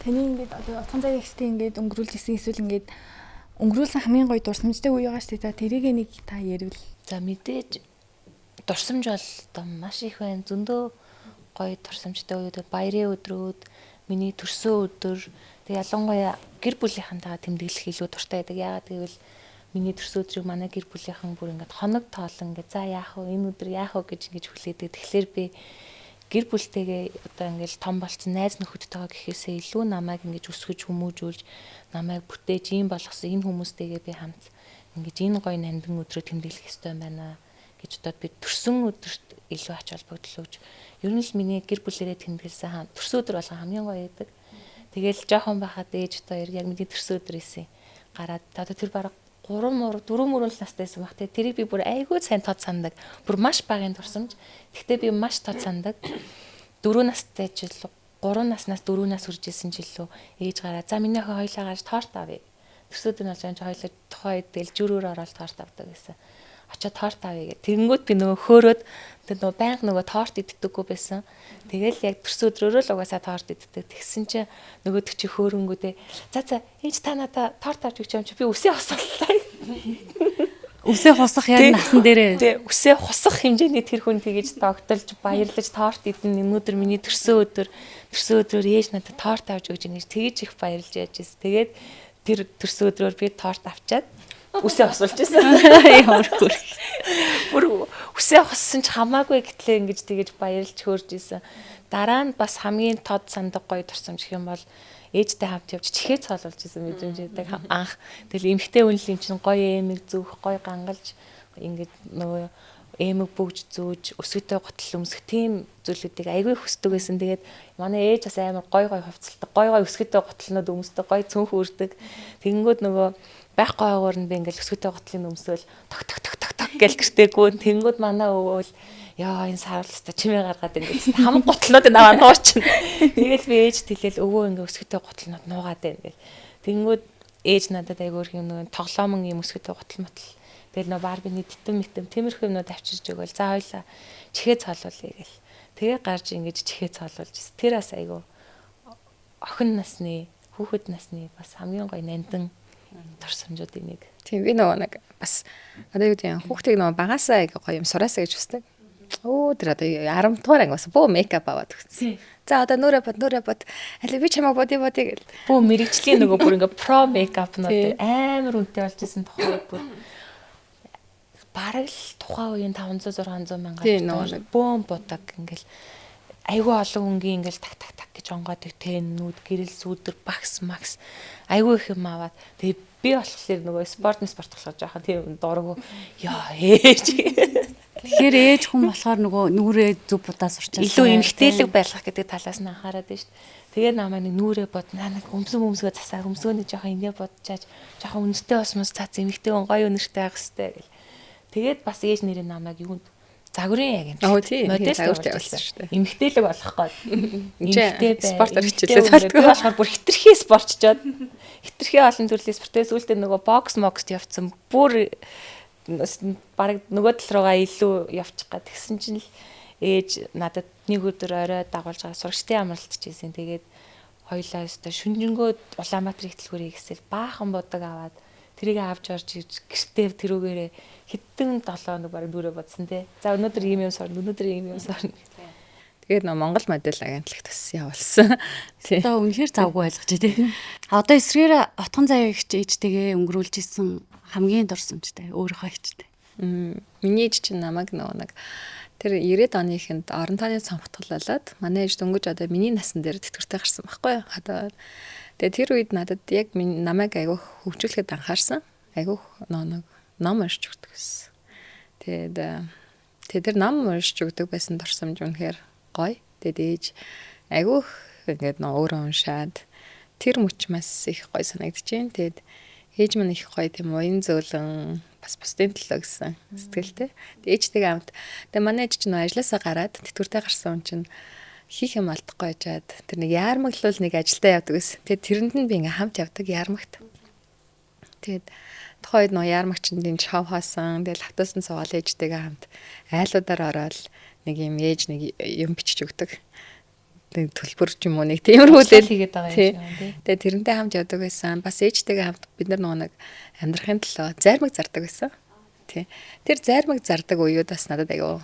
Таны ингээд одоо утган цагийн ихтэй ингээд өнгөрүүлж исэн эсвэл ингээд өнгөрүүлсэн хамгийн гоё дурсамжтай үе байгаа шүү дээ. За тэрийг нэг та ярил. За мэдээж дурсамж бол одоо маш их байна. Зөндөө гоё дурсамжтай үеуд, баярын өдрүүд, миний төрсөн өдөр, тэг ялангуяа гэр бүлийнхэнтэйгээ тэмдэглэх илүү дуртай байдаг. Яагаад гэвэл миний төрсөн өдрийг манай гэр бүлийнхэн бүр ингээд хоног тоолон ингээд за яах вэ? Энэ өдөр яах вэ гэж ингэж хүлээдэг. Тэгэхээр би гэр бүлтэйгээ одоо ингээд том болцсон найз нөхөдтэйгээ гэхээсээ илүү намайг ингэж өсгөж хүмүүжүүлж намайг бүтээж ийм болгосон энэ хүмүүстэйгээ би хамт ингэж энэ гоё нандин өдрөө тэмдэглэх ёстой юм байна гэж бодоод би төрсөн өдөрт илүү ач холбогдол өгч ер нь л миний гэр бүлэрээ тэмдэглэсэн төрсөн өдөр болгон хамгийн гоё байдаг. Тэгэл жоохон байхад ээж хоёр яг миний төрсөн өдөр исэн. Гараад одоо тэр бараг 3 мөр 4 мөрөн л настай байсан баг. Тэрийг би бүр айгүй сайн тод сандаг. Бүр маш багын дурсамж. Тэгтээ би маш тод сандаг. 4 настай ч л 3 наснаас 4 нас хүрж исэн ч илүү ээж гараа. За миний охин хоёлаа гарч торт авъя. Төрсөн өдөр нь болж байгаа хоёлаа тухайн үед тэгэл зүрүүр ороод торт авдаг гэсэн. Очоод торт авъя гэх. Тэгэнгүүт би нөгөө хөөрөөд тэр нөгөө байнга нөгөө торт иддэггүй байсан. Тэгэл яг төрсөн өдрөөрөө л угаасаа торт иддэг. Тэгсэн чинь нөгөөдөг чи хөөрөнгүүдээ за за ээж та надаа торт авч өгч юм чи би үсээ хосголоо. Үсээ хусах яг насан дээрээ. Тий, үсээ хусах хэмжээний тэр хүн тэгэж тогтолж баярлаж торт идэн өнөөдөр миний төрсөн өдөр төрсөн өдрөөр ээж надад торт авч өгч ингэж тэгэж их баярлж яаж ирсэн. Тэгээд тэр төрсөн өдрөөр би торт авчаад үсээ хосуулж ирсэн. Ямар хөр. Бүр үсээ хоссон ч хамаагүй гэтлээ ингэж тэгэж баярлж хөөрж исэн. Дараа нь бас хамгийн тод сандаг гоё дурсамж гэх юм бол ээжтэй хамт явж чихээ цоолуулж исэн мэдрэмж байдаг анх. Тэгэл эмхтэй үнэл юм чинь гоё эмэг зүүх, гоё гангалж ингэж нөгөө эмэг бүгж зүүж, өсгөтэй гутал өмсөх тийм зүйлүүдийг айгүй хүсдэг байсан. Тэгээд манай ээж бас амар гоё гоё хувцалдаг, гоё гоё өсгөтэй гутлнууд өмсдөг, гоё цүнх үрдэг. Тэгэнгүүт нөгөө байхгүй хаагуур нь би ингээл өсгөтэй гутлын өмсөөл ток ток ток ток ток гэл гэртээгүй. Тэнгүүд манай өвөөл яа энэ саруулста чимээ гаргаад ингээд хамаг гутлнууд наваа нуучин. Тэгэл би ээж тэлээл өвөө ингээ өсгөтэй гутлнууд нуугаад байна гэл. Тэнгүүд Ээж надад айгүй их юм нөгөө тоглоомон юм өсгөтэй гутал мотл. Тэгэл нөгөө Барбины титэм митэм тиймэрхүү юмнууд авчирч өгөөл. За хоёлаа чихээ цоолуулъя гэл. Тэгээ гарч ингэж чихээ цоолуулж. Тэр бас айгүй охин насны, хүүхэд насны бас хамгийн гоё нандин дурсамжуудын нэг. Тийм би нөгөө нэг бас одоо юу гэдэг юм хүүхдийг нөгөө багасаа айгүй гоё юм сураасаа гэж хүсдэг. Өө тэр одоо 10 дугаар анги бас бөө мейкап аваад өгсөн. За одоо нүрэ бод нүрэ бод. Аль би чамаа боди боди гэл. Бөө мэрэгжлийн нөгөө бүр ингээ про мейкапнууд амар үнэтэй болж исэн тухай бүр бараг л тухайн үеийн 500 600 мянгаар бөөн будаг ингээл айгүй олон өнгийн ингээл так так так гэж онгойдог тэннүүд гэрэл сүүдэр багс макс айгүй их юм аваад тэгээ би болохоор нөгөө спорт спорт болохоор жоохон тийм дургу яа ээж. Тэгэхээр ээж хүн болохоор нөгөө нүрээ зүв будаа сурчаа. Илүү эмгтээлэг байлгах гэдэг талаас нь анхаарад байна шүү дээ. Тэгээ намайг нэг нүрээ бод наа нэг өмсөн өмсгөө засаа өмсгөөний жоохон ингэ бодчааж жоохон үнэртэй бас мас цац эмгтэй хүн гоё үнэртэй байх хэвээр гэл. Тэгээд бас ээж нэрээ намайг юунд загварын яг юм. Модель загварт явуулсан шүү дээ. Эмгтээлэг болох гээд. Эмгтэй спортоор хичээлээ цаалтгүй. Би болохоор бүр хитрхи спортчоод хитрхи олон төрлийн спорттой сүүлдээ нөгөө бокс мокст явцсан. Бүр бараг нөгөө тал руугаа илүү явчих гад. Тэгсэн чинь л ээж надад нэг өдөр орой дагуулж байгаа сурагчдын амралт чийсэн. Тэгээд хоёлаа өстө шүнжэнгөө Улаанбаатар ихтлгүүрийг гэсэл баахан будаг аваад тэрийг авч орж ирж гэртээ тэрүүгээрээ хэдэн 7 хоног бараг нүрээ бодсон те. За өнөөдөр ийм юм сурна, өнөөдөр ийм юм сурна. Тэгээд нөө Монгол модель агентлагт бас явуулсан. Одоо үнэхээр завгүй ойлгож тий. Одоо эсрэгээр Отгон заяа их ээжтэйгээ өнгөрүүлж исэн хамгийн дурсамжтай өөрийнхөө ээжтэй. Миний ээж чинь намайг нөгөө нэг тэр 90-ад оныхынд орон тооны цомгтгололоод манай ээж дөнгөж одоо миний насан дээр тэтгэвртэй гарсан байхгүй юу? Одоо тэгээ тэр үед надад яг намайг айгүйх хөгжүүлэхэд анхаарсан. Айгүйх нэг ном уншиж өгдөг гэсэн. Тэгээд тэр ном уншиж өгдөг байсан дурсамж үнэхээр гоё. Тэгээд ээж айгүйх ингээд нөө өөрөө уншаад тэр мөч бас их гоё санагдаж байна. Тэгээд ээж маань их гоё тийм уян зөөлөн бас бусдын төлөө гэсэн сэтгэлтэй. Тэгээд ээжтэйгээ хамт тэгээд манай ээж чинь нөө ажилласаа гараад тэтгэвртэй гарсан хүн чинь хийх юм алдахгүй байжаад тэр нэг яармаглал нэг ажилдаа явдаг гэсэн. Тэгээд тэрэнд нь би ингээ хамт явдаг яармагт. Тэгээд тухайн үед нөө яармагчинд энэ шав хаасан. Тэгээд автобусанд суугаад ээжтэйгээ хамт айлуудаар ороод нэг юм ээж нэг юм бичиж өгдөг. Нэг төлбөр ч юм уу нэг тиймэрхүү л хийгээд байгаа юм шиг тий. Тэгээд тэрнтэй хамт явдаг байсан. Бас ээжтэйгээ хамт бид нар нөгөө нэг амьдрахын төлөө зайрмаг зардаг байсан. Тий. Тэр зайрмаг зардаг үеуд бас надад айгүй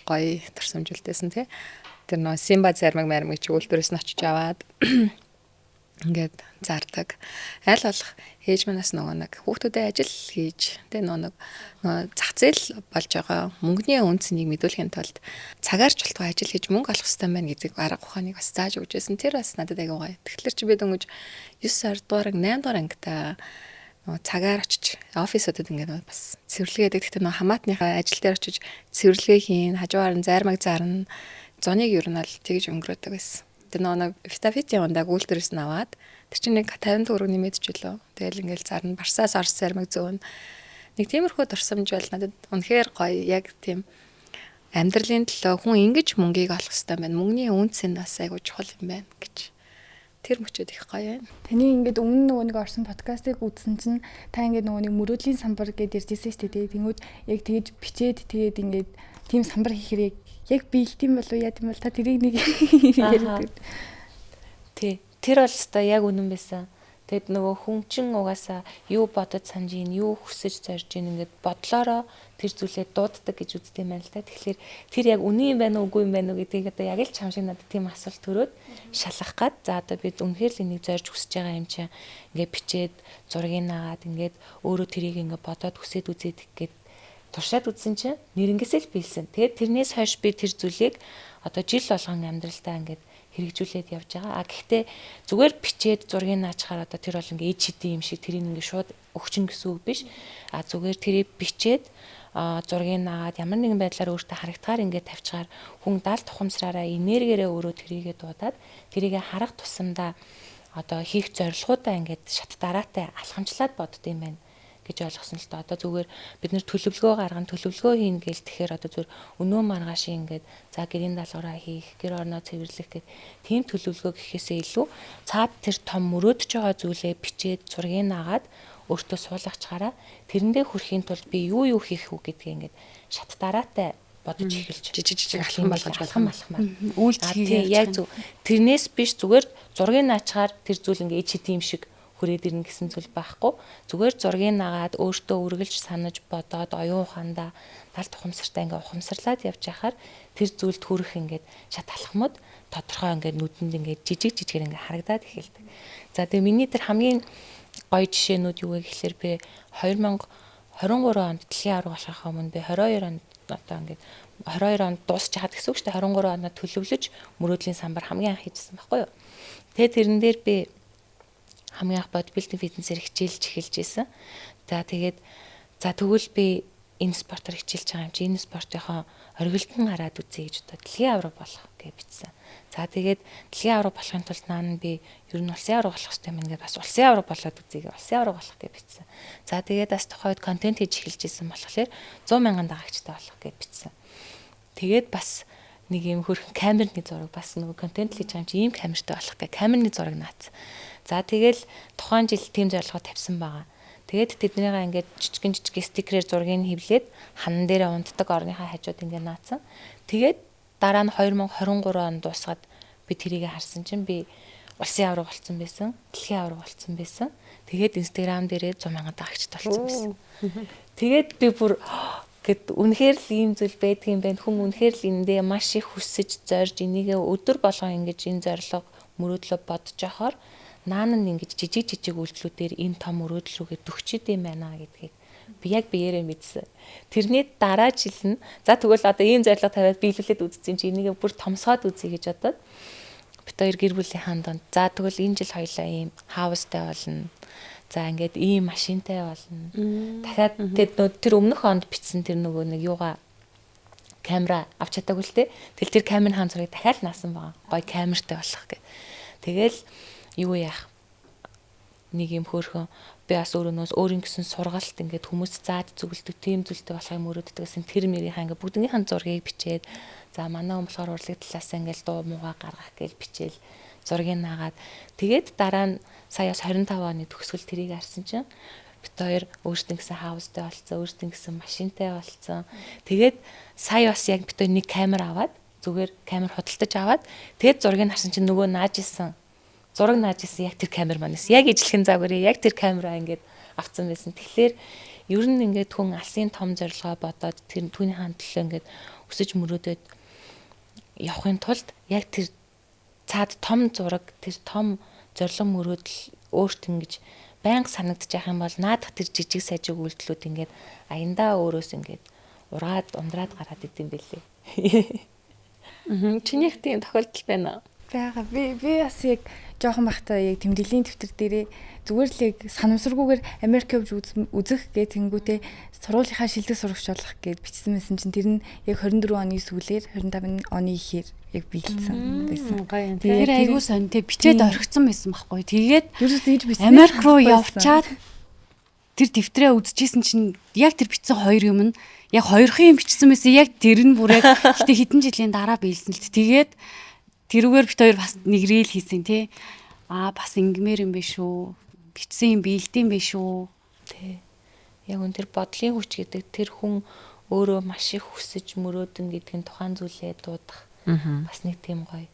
гоё дурсамж үлдээсэн тий. Тэр нөө Симба зайрмаг майрмаг чи үйлдвэрээс нь очиж аваад ингээд зардаг. Аль болох ээж манаас нөгөө нэг хүүхдүүдэд ажил хийж тэ нөгөө нэг зах зээл болж байгаа мөнгөний үн цэнийг мэдүүлэхийн тулд цагаар ч болтгой ажил хийж мөнгө олох хэрэгтэй байна гэдэг арга ухааныг бас зааж өгч байсан. Тэр бас надад айгүй гоё. Тэгэхээр чи би дөнгөж 9 сар дугаар анги 8 дугаар ангита нөгөө цагаар очиж офисуудад ингээд бас цэвэрлэгээ гэдэг. Гэхдээ нөгөө хамаатныхаа ажил дээр очиж цэвэрлэгээ хийн, хажуугаар нь зайрмаг зарна. Зуныг ер нь аль тэгж өнгөрөөдөг байсан. Тэр нөгөө Витафитийн ундааг үйлдвэрээс нь аваад тэр чинь нэг 50 төгрөг нэмээд ч үлээ. Тэгэл ингээл зарна. Барсаас орс зармаг зөөн. Нэг тиймэрхүү дурсамж бол надад үнэхээр гоё. Яг тийм амьдралын төлөө хүн ингэж мөнгийг олох хэрэгтэй байна. Мөнгөний үнц нь бас айгүй чухал юм байна гэж. Тэр мөчөд их гоё байна. Таны ингээд өмнө нөгөө нэг орсон подкастыг үзсэн чинь та ингээд нөгөө нэг мөрөөдлийн самбар гэдээ ярьжсэн шүү дээ. Тэнгүүд яг тэгэж бичээд тэгээд ингээд тийм самбар хийхээр яг биелт юм болов яа тийм бол та тэрийг нэг яриад. Тий. Тэр бол өстой яг үнэн байсан. Тэгэд нөгөө хүн чин угаасаа юу бодож санаж ийн, юу хүсэж зорж ийн ингээд бодлороо тэр зүйлээ дууддаг гэж үздэг юм байна л та. Тэгэхээр тэр яг үнэн юм байна уу, үгүй юм байна уу гэдгийг одоо яг л чам шиг надад тийм асуулт төрөөд шалгах гад. За одоо бид үнэхээр л энийг зорж хүсэж байгаа юм чинь ингээд бичээд зургийг нагаад ингээд өөрөө тэрийг ингээд бодоод хүсээд үзээд гээд туршаад үзсэн чинь нэрнгээсээ л биелсэн. Тэгээд тэрнээс хойш би тэр зүйлийг одоо жил болгон амьдралдаа ингээд хэрэгжүүлээд явж байгаа. А гэхдээ зүгээр бичээд зургийг наачхаар одоо тэр бол ингээд ид шидийн юм шиг тэрийг ингээд шууд өгчин гэсэн үг биш. А зүгээр тэрийг бичээд зургийг наагаад ямар нэгэн байдлаар өөртөө харагдахаар ингээд тавьчихаар хүн дал тухамсраараа энергиэрээ өөрөө тэрийгэ дуудаад тэрийгэ харах тусамдаа одоо хийх зорилгоудаа ингээд шат дараатай алхамчлаад бодд юм байна гэж ойлгосон л доо. Одоо зүгээр бид нэр төлөвлөгөө гаргана, төлөвлөгөө хийнэ гээл тэгэхээр одоо зүгээр өнөө маргааш ингээд за гэрийн даалгавраа хийх, гэр орноо цэвэрлэх гэх тийм төлөвлөгөө гэхээсээ илүү цаад тэр том мөрөөдөж байгаа зүйлээ бичээд зургийг агаад өөртөө суулгачаараа тэрэндээ хүрэхийн тулд би юу юу хийх үү гэдгийг ингээд шат дараатай бодож эхэлж жижиг жижиг алхам болгож алхам алхмаар үйлдэл хийгээ. Яг зөв. Тэрнээс биш зүгээр зургийг наачаар тэр зүйл ингээ ич хэдийн юм шиг хүрээд ирнэ гэсэн зүйл байхгүй. Зүгээр зургийг нагаад өөртөө үргэлж санаж бодоод оюун ухаандаа талт ухамсартай ингээ ухамсарлаад явж байхаар тэр зүйлд хүрэх ингээд шат алхмууд тодорхой ингээд нүдэнд ингээд жижиг жижигээр ингээ харагдаад эхэлдэг. За тэгээ миний тэр хамгийн гоё жишээнүүд юу вэ гэхлээр би 2023 онд дэлхийн аварга болохынхаа өмнө би 22 онд одоо ингээд 22 онд дуусчихад гэсэн үг шүү дээ. 23 онд төлөвлөж мөрөөдлийн самбар хамгийн анх хийжсэн байхгүй юу. Тэгээ тэрэн дээр би хамгийн анх бодибилдинг фитнесээр хичээлж эхэлж исэн. За тэгээд за тэгвэл би энэ спортоор хичээлж байгаа юм чи энэ спортынхоо оргилдон гараад үзье гэж одоо дэлхийн аварга болох гэж бичсэн. За тэгээд дэлхийн аварга болохын тулд наа нь би ер нь улсын аварга болох хэрэгтэй юм ингээд бас улсын аварга болоод үзье гэж улсын аварга болох гэж бичсэн. За тэгээд бас тухайн үед контент хийж эхэлж исэн болохоор 100 мянган дагагчтай болох гэж бичсэн. Тэгээд бас нэг юм хөрхэн камерны зураг бас нөгөө контент хийж байгаа юм чи ийм камертай болох гэж камерны зураг наацсан. За тэгэл тухайн жил тийм зорилгоо тавьсан байгаа. Тэгээд тэднийгээ ингээд жижигэн жижиг стикерээр зургийг хевлээд ханан дээрээ унтдаг орныхаа хажууд ингээд наацсан. Тэгээд дараа нь 2023 он дуусгаад би тэрийг харсан чинь би улсын аварга болсон байсан, дэлхийн аварга болсон байсан. Тэгээд Instagram дээрээ 100 мянган дагагчтай болсон байсан. Тэгээд би бүр гэд үнэхээр л ийм зүйл байдгийн байх. Хүн үнэхээр л эндээ маш их хүсэж зорж энийгээ өдөр болгон ингэж энэ зорилго мөрөөдлөө бодож явахаар наан нь ингэж жижиг жижиг үйлдэлүүдээр энэ том мөрөөдөл рүүгээ төгчөд юм байна гэдгийг би яг биеэрээ мэдсэн. Тэрний дараа жил нь за тэгвэл одоо ийм зорилго тавиад биелүүлээд үзсэн чи энийгээ бүр томсгоод үзье гэж бодоод бит хоёр гэр бүлийн ханд за тэгвэл энэ жил хоёлаа ийм хаустай болно. За ингээд ийм машинтай болно. Дахиад тэр өмнөх онд бичсэн тэр нөгөө нэг юугаа камера авч чадаагүй л те. Тэгэл тэр камерын хаан зургийг дахиад наасан байгаа. Гой камертай болох гэх. Тэгэл юу яах нэг юм хөөрхөн би бас өөрөөс өөрийн гэсэн сургалт ингээд хүмүүс зааж зүгэлдэг тийм зүйлтэй болохыг мөрөөддөг гэсэн тэр мэрийнхаа ингээд бүгднийхэн зургийг бичээд за манай хүн болохоор урлаг талаас ингээд дуу муугаа гаргах гээл бичээл зургийг наагаад тэгээд дараа нь сая бас 25 оны төгсгөл тэрийг харсан чинь бит хоёр өөрсдийн гэсэн хаустай болцсон, өөрсдийн гэсэн машинтай болцсон. Тэгээд сая бас яг бит хоёр нэг камер аваад зүгээр камер худалдаж аваад тэгээд зургийг харсан чинь нөгөө нааж исэн зураг нааж исэн яг тэр камер манаас яг ижлэхэн загварыг яг тэр камераа ингээд авцсан байсан. Тэгэхээр ер нь ингээд хүн алсын том зорилгоо бодоод тэр түүний төлөө ингээд өсөж мөрөөдөд явахын тулд яг тэр цаад том зураг тэр том зорилго мөрөөдөл өөрт ингэж байнга санагдчих юм бол наадах тэр жижиг сажиг үйлдэлүүд ингээд аяндаа өөрөөс ингээд ургаад ундраад гараад идэм бэлээ. Чинийх тийм тохиолдол байна уу? Бага. Би бас яг жоохон байхдаа яг тэмдэглэлийн дэвтэр дээрээ зүгээр л яг санамсаргүйгээр Америк явж үзэх гэх тэнгүүтээ сургуулийнхаа шилдэг сурагч болох гэж бичсэн байсан чинь тэр нь яг 24 оны сүүлээр 25 оны ихээр яг биелсэн байсан. Тэр айгүй сонь те бичээд орхицсан байсан байхгүй. Тэгээд ерөөсөө ийж бичсэн. Америк руу явчаад тэр дэвтрээ үзчихсэн чинь яг тэр бичсэн хоёр юм нь яг хоёрхан юм бичсэн байсан. Яг тэр нь бүр яг гэтээ хэдэн жилийн дараа биелсэн л. Тэгээд тэрүүгээр бит хоёр бас нэг рийл хийсэн тий. Аа бас ингэмээр юм биш үү? Бичсэн юм биелдэм биш үү? Тий. Яг үн тэр бодлын хүч гэдэг тэр хүн өөрөө маш их хүсэж мөрөөдөн гэдэг нь тухайн зүйлээ дуудах бас нэг тийм гоё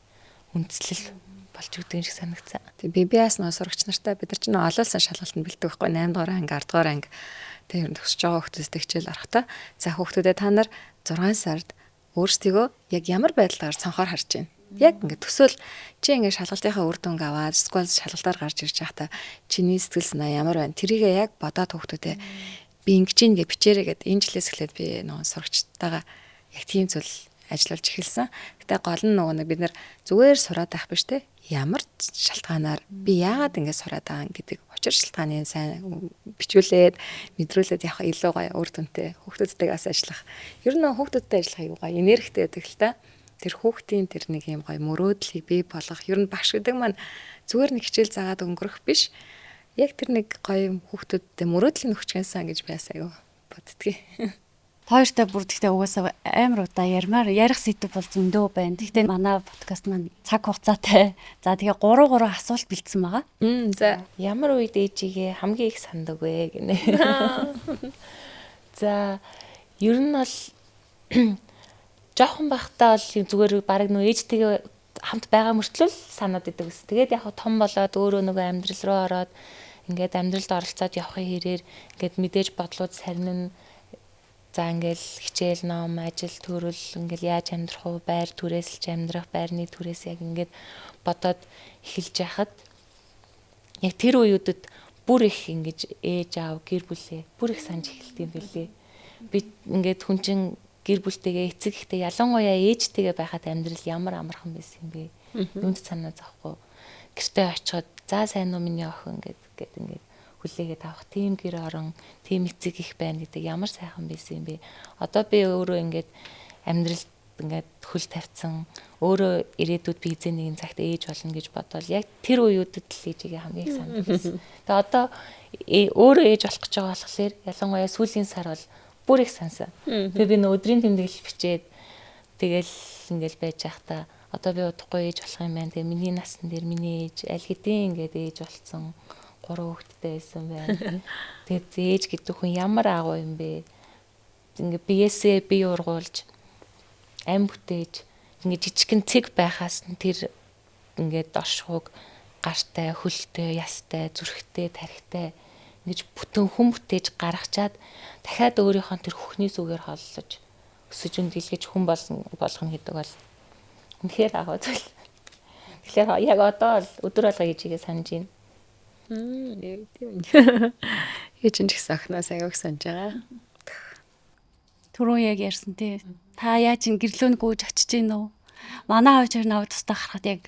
үндслэл болж өгдөг юм шиг санагцсан. Тэг би бас нөө сурагч нартай бид нар чинь олоолсан шалгалтанд бэлдэг байхгүй 8 дугаар анги, 10 дугаар анги тэг ер нь төгсөж байгаа хүүхдүүдтэй хичээл орохдоо за хүүхдүүдээ та нар 6 сард өөрсдийгөө яг ямар байдлаар цонхоор харж байна. Яг ингээд төсөөл чи ингээд шалгалтынхаа үр дүнг аваад эсвэл шалгалтаар гарч ирж байхдаа чиний сэтгэл санаа ямар байна? Тэрийгээ яг бодоод хүүхдүүдээ би ингэж ийн гэж бичээрэй гэд энэ жилээс эхлээд би нөгөө сурагчтайгаа яг тийм зүйл ажиллуулж эхэлсэн. Гэтэ гол нь нөгөө нэг бид нар зүгээр сураад байх биш те. Ямар шалтгаанаар би яагаад ингэж сураад байгаа гэдэг учир шалтгааныг сайн бичүүлээд мэдрүүлээд явах илүү гоё үр дүнтэй хүүхдүүдтэйгээ бас ажиллах. Ер нь хүүхдүүдтэй ажиллах аюу гоё энергитэй байдаг л та. Тэр хүүхдийн тэр нэг юм гоё мөрөөдлийг бий болгох. Ер нь багш гэдэг маань зүгээр нэг хичээл заагаад өнгөрөх биш. Яг тэр нэг гоё хүүхдүүдтэй мөрөөдлийн нөхчгэн сан гэж байсаа айгу боддгийг. Хоёртой бүр тэгтээ угаасаа амар удаа ярмаар ярих сэдв бол зөндөө байна. Тэгтээ манай подкаст маань цаг хугацаатай. За тэгээ 3 3 асуулт бэлдсэн байгаа. За ямар үед ээжигээ хамгийн их сандаг вэ гинэ. За ер нь бол жоохон байхдаа бол зүгээр бараг нөө ээжтэйгээ хамт байгаа мөртлөө л санаад идэг ус. Тэгээд яг том болоод өөрөө нөгөө амьдрал руу ороод ингээд амьдралд оролцоод явахын хэрээр ингээд мэдээж бодлууд сарнин. За ингээл хичээл, ном, ажил, төрөл ингээл яаж амьдрах вэ? Байр түрээсэлж амьдрах, байрны түрээс яг ингээд бодоод эхэлж яхад яг тэр үеүүдэд бүр их ингэж ээж аав, гэр бүлээ бүр их санаж эхэлт юм бэлээ. Би ингээд хүн чинь гэр бүлтэйгээ эцэг ихтэй ялангуяа ээжтэйгээ байхад амьдрал ямар амархан байсан юм бэ? Нүнд санаа зовхгүй. Гэртээ очиход за сайн уу миний охин ингээд ингээд ингээд хүлээгээд авах тийм гэр орон, тийм эцэг их байна гэдэг ямар сайхан байсан юм бэ? Одоо би өөрөө ингээд амьдралд ингээд хөл тавьсан, өөрөө ирээдүйд би эзэн нэгэн цагт ээж болно гэж бодвол яг тэр үеүүдэд л ээжигээ хамгийн их сандаг байсан. Тэгээ одоо өөрөө ээж болох гэж байгаа болохоор ялангуяа сүүлийн сар бол бүр их сансан. Тэгээ би нөө өдрийн тэмдэглэл бичээд тэгэл ингээл байж байхдаа одоо би удахгүй ээж болох юм байна. Тэгээ миний насн дээр миний ээж аль хэдийн ингээд ээж болцсон. 3 хүүхэдтэй байсан байна. Тэгээд ээж гэдэг хүн ямар агуу юм бэ? Ингээ биесээ бие ургуулж ам бүтээж ингээ жижигхэн цэг байхаас нь тэр ингээд оршихуйг гартай, хөлтэй, ястай, зүрхтэй, тархитай ингэж бүтэн хүн бүтээж гаргачаад дахиад өөрийнхөө тэр хөхний зүгээр холлож өсөж өндөглөж хүн болгоно гэдэг бол үнэхээр агуу зүйл. Тэгэхээр яг одоо л өдөр болго ээжигээ санаж байна. Яг тийм. Ээж нь ч гэсэн охиноос аяг санаж байгаа. Түрүүн яг ярьсан тий. Та яаж ин гэрлөөнд гүйж очиж гин үү? Манай аав чаар навд тусдаа харахад яг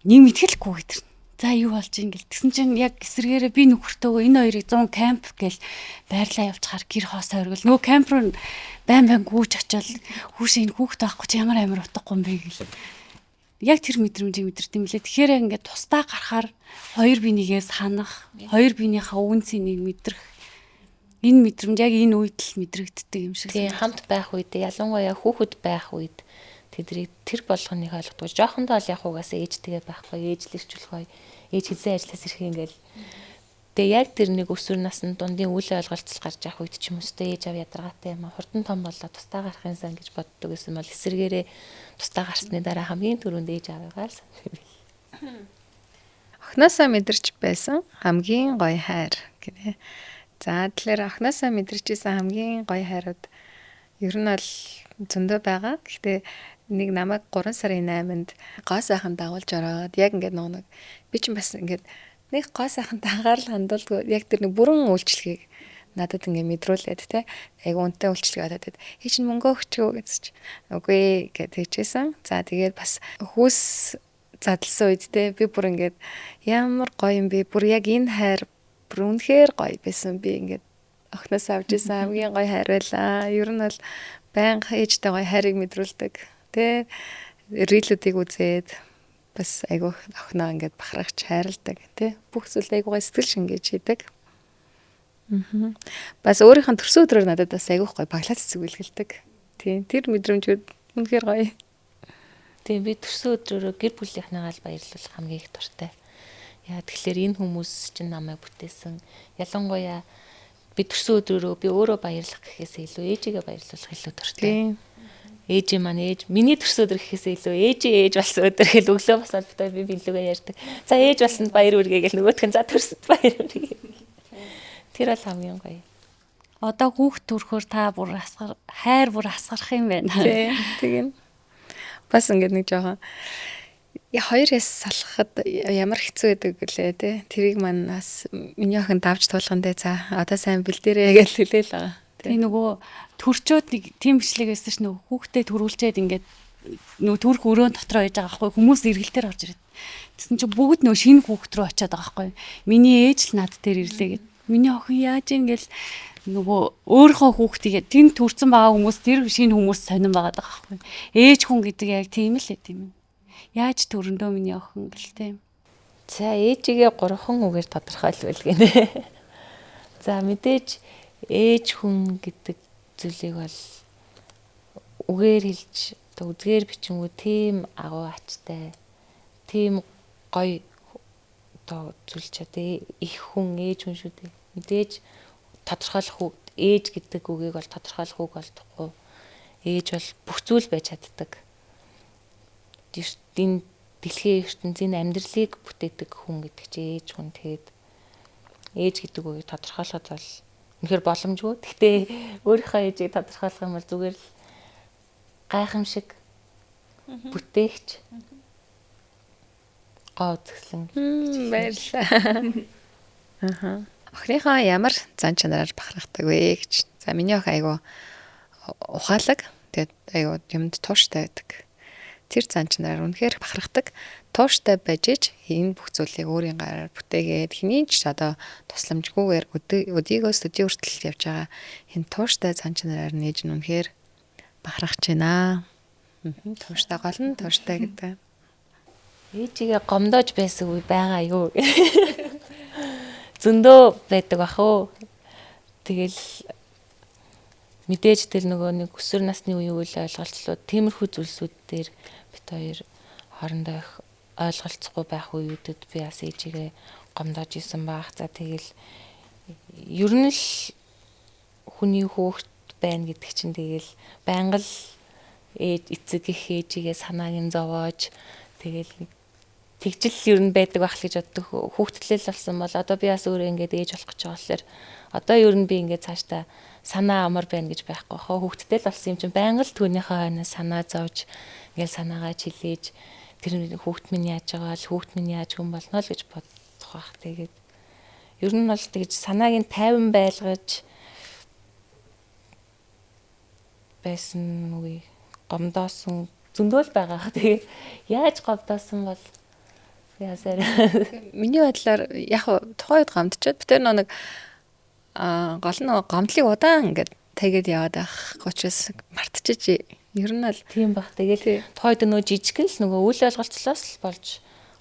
нэг мэтгэлгүй гэтэр. За юу болж ин гэл. Тэгсэн чинь яг эсрэгээрээ би нөхөртөөгөө энэ хоёрыг 100 камп гэл байрлаа явуулчихаар гэр хоос оргил. Нөгөө камп руу байн байн гүйж очил. Хүүш энэ хүүхд байхгүй чи ямар амар утгагүй юм бэ гэл. Яг тэр мэдрэмжийг мэдэрт юм лээ. Тэгэхээр ингээд тусдаа гарахаар хоёр бинийгээ санах, хоёр биенийхээ үн цэнийг мэдрэх. Энэ мэдрэмж яг энэ үед л мэдрэгддэг юм шиг. Тийм хамт байх үед, ялангуяа хүүхэд байх үед тэднийг тэр болгоныг ойлгодог. Жоохондоо л яг угаасаа ээжтэйгээ байхгүй, ээж л ирчүүлэх бай. Ээж хизээ ажиллаас ирэх ингээл. Тэгээ яг тэр нэг өсвөр насны дундын үйл ойлголцол гарч явах үед ч юм өстэй ээж ав ядаргаатай юм а хурдан том болоо тусдаа гарах юмсан гэж боддог гэсэн бол эсэргээрээ тусдаа гарсны дараа хамгийн түрүүнд ээж аваагаа л санах юм бэл. Охиноосоо мэдэрч байсан хамгийн гоё хайр гинэ. За тэгэхээр охиноосоо мэдэрч исэн хамгийн гоё хайрууд ер нь бол зөндөө байгаа. Гэхдээ нэг намайг 3 сарын 8-нд гоо сайхан дагуулж ороод яг ингээд нэг би чинь бас ингээд нэг гоо сайхан анхаарал хандуулдгүй яг тэр нэг бүрэн үйлчлэгийг надад ингээ мэдрүүлээд те айгу үнэтэй үйлчлэг одоод хий чинь мөнгө өгчөө гэсэн чи үгүй гэд хэлжсэн. За тэгээд бас хүүс задлсан үед те би бүр ингээд ямар гоё юм бэ? Бүр яг энэ хайр бүр үнэхээр гоё байсан. Би ингээд охиноос авч исэн хамгийн гоё хайр байлаа. Ер нь бол байнга ээжтэй гоё хайрыг мэдрүүлдэг те рилүүдийг үзээд бас айгу охиноо ингээд бахархаж хайрладаг тий. Бүх зүйл айгу гой сэтгэл шингээж хийдэг. Бас өөрийнх нь төрсөн өдрөөр надад бас айгу гой баглаа цэцэг бэлгэлдэг. Тий. Тэр мэдрэмжүүд үнэхээр гоё. Тийм би төрсөн өдрөөрөө гэр бүлийнхнийгаа л баярлуулах хамгийн их дуртай. Яа тэгэхээр энэ хүмүүс чинь намайг бүтээсэн. Ялангуяа би төрсөн өдрөөрөө би өөрөө баярлах гэхээс илүү ээжигээ баярлуулах илүү дуртай. Тийм. Ээжийн маань ээж миний төрсөн өдөр гэхээс илүү ээжийн ээж болсон өдөр гэл өглөө босоод битээ би билүүгээ ярьдаг. За ээж болсонд баяр үргээ гэл нөгөөх нь за төрсөнд баяр үргээ. Тэр бол хамгийн гоё. Одоо хүүхд төрөхөөр та бүр асгар хайр бүр асгарах юм байна. Тийм. Тийм. Бас ингээд нэг жоохон хоёр яс салхахад ямар хэцүү байдаг гэлээ те. Тэрийг маань бас миний охин давж туулган дээр за одоо сайн бэлдээрэй гэж хэлээл байгаа. Тэгээ нөгөө төрчөөд нэг тийм бичлэг байсан ш нөгөө хүүхдээ төрүүлчээд ингээд нөгөө төрх өрөөн дотроо яж байгаа байхгүй хүмүүс эргэлтээр орж ирээд. Тэгсэн чинь бүгд нөгөө шинэ хүүхд рүү очиад байгаа байхгүй. Миний ээж л над дээр ирлээ гэд. Миний охин яаж юм гэл нөгөө өөрийнхөө хүүхдийг тэнд төрсэн байгаа хүмүүс тэр шинэ хүмүүс сонирн байгаа байхгүй. Ээж хүн гэдэг яг тийм л эд юм. Яаж төрөндөө миний охин гэл тийм. За ээжигээ 3 үгээр тодорхойлвол гинэ. За мэдээж ээж хүн гэдэг зүйлийг бол үгээр хэлж одоо үзгээр бичингүү тийм агуу ачтай, тийм гоё одоо зүйл ч одоо их хүн ээж хүн шүү дээ. Мэдээж тодорхойлох үг ээж гэдэг үгийг бол тодорхойлох үг болдохгүй. Ээж бол бүх зүйл байж чаддаг. Энэ дэлхийн ертөнцийн амьдралыг бүтээдэг хүн гэдэг чинь ээж хүн. Тэгээд ээж гэдэг үгийг тодорхойлоход бол үнэхээр боломжгүй. Гэхдээ өөрийнхөө ээжийг тодорхойлох юм бол зүгээр л гайхамшиг бүтээгч гоо үзэсгэлэн. Баярлалаа. Аха. Охиныхоо ямар зан чанараар бахархдаг вэ гэж. За миний охин айгу ухаалаг, тэгээд айгу юмд тууштай байдаг. Тэр зан чанараар үнэхээр бахархдаг. Тууштай байж ич энэ бүх зүйлийг өөрийн гараар бүтээгээд хэний ч одоо тусламжгүйгээр өдийгөөс төдий хүртэл явж байгаа энэ тууштай зан чанараар нээж нь үнэхээр бахархаж байна. Тууштай гол нь тууштай гэдэг. Ээжигээ гомдоож байсан үе байгаа юу? Зөндөө байдаг бах уу. Тэгэл мэдээж тэр нөгөө нэг өсвөр насны үеийн үйл ойлголцлууд тиймэрхүү зүйлсүүд дээр бит хоёр хоорондоо их ойлголцохгүй байх үеүүдэд би бас ээжигээ гомдоож исэн байх. За тэгэл ер нь л хүний хөөхт байна гэдэг чинь тэгэл байнга л ээж эцэг их ээжигээ санааг нь зовоож тэгэл нэг тэгжил ер нь байдаг байх л гэж боддог. Хүүхдлэл болсон бол одоо би бас өөрөө ингээд ээж болох гэж байгаа болохоор одоо ер нь би ингээд цаашдаа санаа амар байна гэж байхгүй хаа. Хүүхдтэй л болсон юм чинь байнга л түүнийхээ хойноос санаа зовж ингээд санаагаа чилээж тэр хүүхд минь яаж байгаа л хүүхд минь яаж хүн болно л гэж бодох байх. Тэгээд ер нь бол тэгж санааг нь тайван байлгаж байсан үе гомдоосон зөндөл байгаа. Тэгээд яаж гомдоосон бол яасаар. Миний бодлоор яг тухайн үед гомдчихэд би тэр нэг гол нь гомдлыг удаан ингээд тэгээд яваад байх учраас мартчихэж ер нь л тийм баг. Тэгэл тухайд нөө жижигэн л нөгөө үйл ойлголцлоос л болж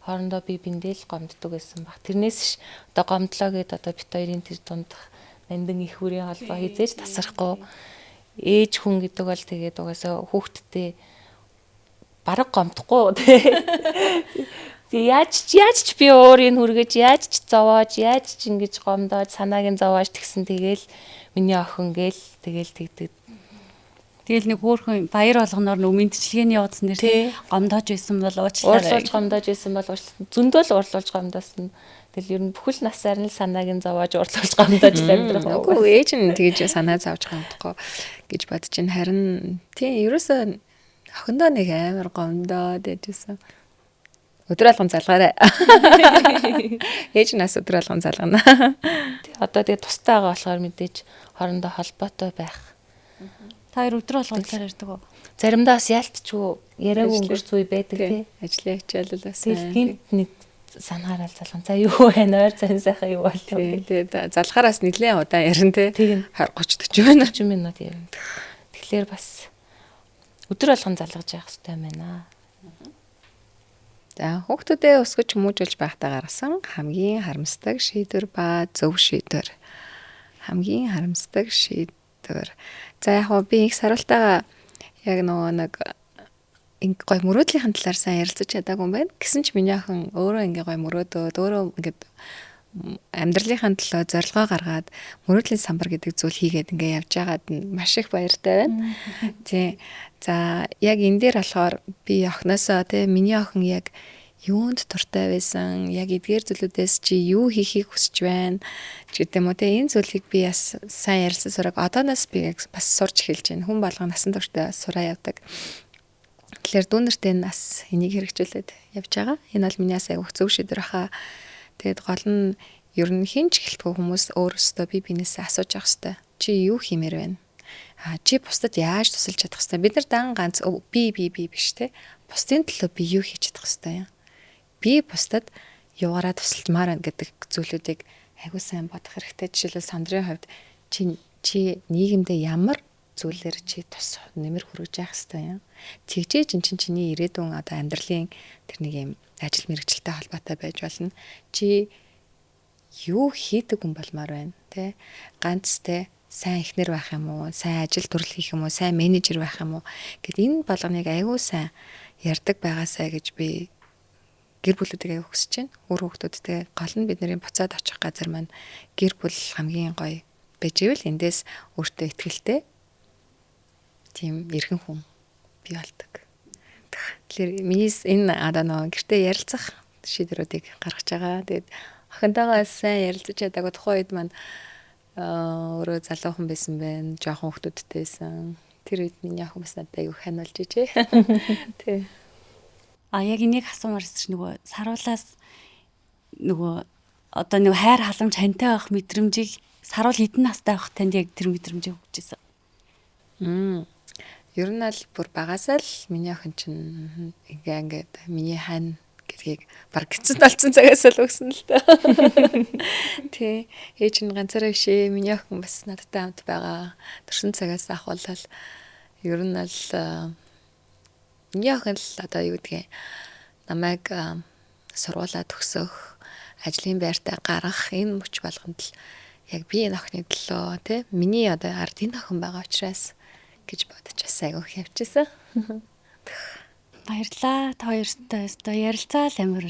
хоорондоо би биндээ л гомддог байсан баг. Тэрнээс ш одоо гомдлоо гэд одоо бит хоёрын тэр дундах нандин их бүрийн холбоо хизээж тасрахгүй. Ээж хүн гэдэг бол тэгээд угаасаа хүүхдтэй бараг гомдохгүй тий. Тэгээ яаж ч би өөрийг хүргэж, яаж ч зовоож, яаж ч ингэж гомдоож, санааг нь зовоож тэгсэн тэгэл миний охин гээл тэгэл тэгдэг. Тэгэл нэг хөөрхөн баяр болгоноор нөө мэдчилгээний явуулсан нэр гомдоож байсан бол уучлаарай. Уурлуулж гомдоож байсан бол зөндөл уурлуулж гомдоосон. Тэгэл ер нь бүхэл насаар нь санааг нь зовоож уурлуулж гомдоож амьдрах. Үгүй ээж нь тэгэж санаа зовж гомдохгүй гэж бодож байна. Харин тийм ерөөсөө охиндоо нэг амар гомдоод яжсэн. Өдөр болгон залгаарай. Ээж нас өдөр болгон залгана. Одоо тэгээ тустай байгаа болохоор мэдээж хоорондоо холбоотой байх. Та хоёр өдөр болгон талаар ярьдаг уу? Заримдаа бас яалтчгүй яриаггүй өнгөрц үе байдаг тий. Ажлын хичээлэл бас. Тэгэл гинт нэг санахаараа залган. За юу байна? Ойр зан сайхан юу болов? Тий. Залхаараас нэлээд удаан ярина тий. 20 30 40 минут. 40 минут ярина. Тэгэхээр бас өдөр болгон залгаж явах хэрэгтэй байна. За хүүхдүүдээ өсгөж хүмүүжүүлж байхдаа гаргасан хамгийн харамсдаг шийдвэр ба зөв шийдвэр. Хамгийн харамсдаг шийдвэр. За яг би их саруултайгаа яг нөгөө нэг ингээ гой мөрөөдлийн талаар сайн ярилцаж чадаагүй юм байна. Гэсэн ч миний охин өөрөө ингээ гой мөрөөдөөд өөрөө ингээд амьдралынхаа төлөө зорилгоо гаргаад мөрөөдлийн самбар гэдэг зүйл хийгээд ингээ явж байгаад нь маш их баяртай байна. Тий. За яг энэ дээр болохоор би охиноосоо тий миний охин яг юунд дуртай байсан, яг эдгээр зүйлүүдээс чи юу хийхийг хүсэж байна ч гэдэг юм уу тий энэ зүйлийг би бас сайн ярилцсан сураг одооноос би яг бас сурч эхэлж байна. Хүн болгон насан туршдаа сураа явдаг. Тэгэхээр дүүнертэй нас энийг хэрэгжүүлээд явж байгаа. Энэ бол миний бас айгүйх зөв шийдвэр баха. Тэгээд гол нь ер нь хэн ч гэлтгүй хүмүүс өөрөөсөө бие биенээсээ асууж явах хэрэгтэй. Чи юу хиймээр байна? Чи бусдад яаж тусалж чадах хэрэгтэй? Бид нар дан ганц би би би биш те. Бусдын төлөө би юу хийж чадах хэрэгтэй юм? Би бусдад юугаараа тусалмаар байна гэдэг зүйлүүдийг айгүй сайн бодох хэрэгтэй. Жишээлбэл сандрын хувьд чи нийгэмдээ ямар зүйлээр чи тус нэмэр хүргэж явах хэрэгтэй юм. Тэгжээж эн чинь чиний ирээдүйн одоо амьдралын тэр нэг юм ажил мэргэжилтэй холбоотой байж болно. Чи юу хийдэг хүн болмоор байна те, ганц те сайн эхнэр байх юм уу, сайн ажил төрөл хийх юм уу, сайн менежер байх юм уу гэд энэ болгоныг айгүй сайн ярьдаг байгаасай гэж би гэр бүлүүдийг айгүй хүсэж байна. Үр хүүхдүүдтэй гол нь бидний буцаад очих газар маань гэр бүл хамгийн гоё байж ивэл эндээс өөртөө итгэлтэй тийм эргэн хүн бий болдог. Тэгэхээр миний энэ одоо нөгөө гэртээ ярилцах шийдвэрүүдийг гаргаж байгаа. Тэгээд охинтойгоо сайн ярилцаж чадаагүй тухайн үед маань өөрөө залуухан байсан байна. Жоохон хүүхдүүдтэй байсан. Тэр үед миний охин бас надад айгүй ханиулж ижээ. Тий. А яг энийг асуумаар ирсэн чинь нөгөө саруулаас нөгөө одоо нөгөө хайр халамж хантай байх мэдрэмжийг саруул хэдэн настай байх танд яг тэр мэдрэмжийг өгч ирсэн. Ер нь аль бүр багасаа л миний охин чинь ингээд миний хань гэдгийг баг гидсэн талцсан цагаас л өгсөн л та. Тий. Ээж нь ганцаараа биш ээ. Миний охин бас надтай хамт байгаа. Төрсөн цагаас ахуулал ер нь аль миний охин л одоо юу гэдгийг намайг сургуулаа төгсөх, ажлын байртаа гаргах энэ мөч болгонд л яг би энэ охины төлөө тий миний одоо ард энэ охин байгаа учраас гэж бодож бас айгүйх явчихсан. Баярлалаа. Та хоёртой өстой ярилцаал амар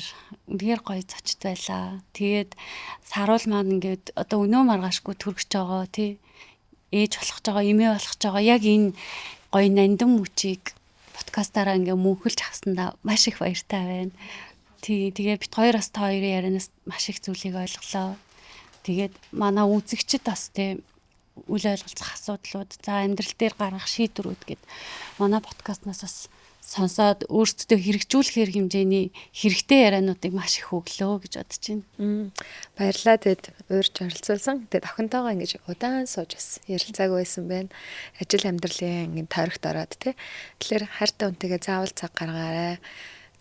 үнэхээр гоё зочд байлаа. Тэгээд саруул маань ингээд одоо өнөө маргаашгүй төрөж байгаа тий ээж болох гэж байгаа, эмээ болох гэж байгаа. Яг энэ гоё нандин мөчийг подкастаараа ингээ мөнхөлж авсандаа маш их баяртай байна. Тий, тэгээ бит хоёр бас та хоёрын ярианаас маш их зүйлийг ойлголоо. Тэгээд манай үзэгчд бас тий үл ойлголцох асуудлууд, за амьдрал дээр гаргах шийдвэрүүд гэд манай подкастнаас бас сонсоод өөрсдөө хэрэгжүүлэхэр хэмжээний хэрэгтэй яриануудыг маш их өглөө гэж бодож байна. Баярлалаа. Тэгэд уурж оролцуулсан. Тэгэд охинтойгоо ингэж удаан сууж бас ярилцаагүй байсан байна. Ажил амьдралын ингэ тойрогт ороод тий. Тэгэхээр хайртай хүнтэйгээ заавал цаг гаргаарай.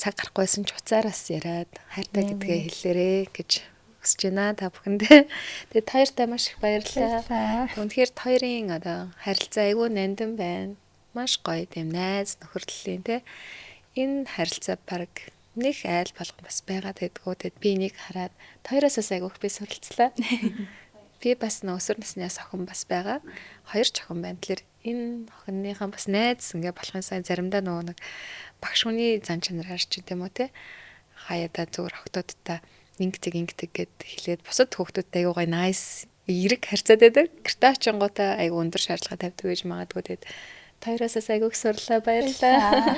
Цаг гарахгүйсэн ч уцаар бас яриад хайртай гэдгээ хэлээрэй гэж хүсэж байна та бүхэндээ. Тэгээд хоёртай маш их баярлалаа. Үнэхээр хоёрын одоо харилцаа айгүй нандин байна. Маш гоё тийм найз нөхөрлөлийн те. Энэ харилцаа баг нэг айл болгон бас байгаад байдгүй. Тэгэд би энийг хараад хоёроос бас айгүй их би суралцлаа. Би бас нөө өсвөр насны охин бас байгаа. Хоёр ч охин байна. Тэгэхээр энэ охиныхаа бас найз ингээ болохын сайн заримдаа нөгөө нэг багш хүний зан чанараар ч юм уу те. Хаяада зүгээр охтуудтай ингэдэг ингэдэг гэд хэлээд бусад хүүхдүүдтэй айгүй гоё nice эерэг харьцаад байдаг. Гэртээ очингуудаа айгүй өндөр шаардлага тавьдаг гэж магадгүй. Тэгээд хоёроос айгүй их сурлаа. Баярлалаа.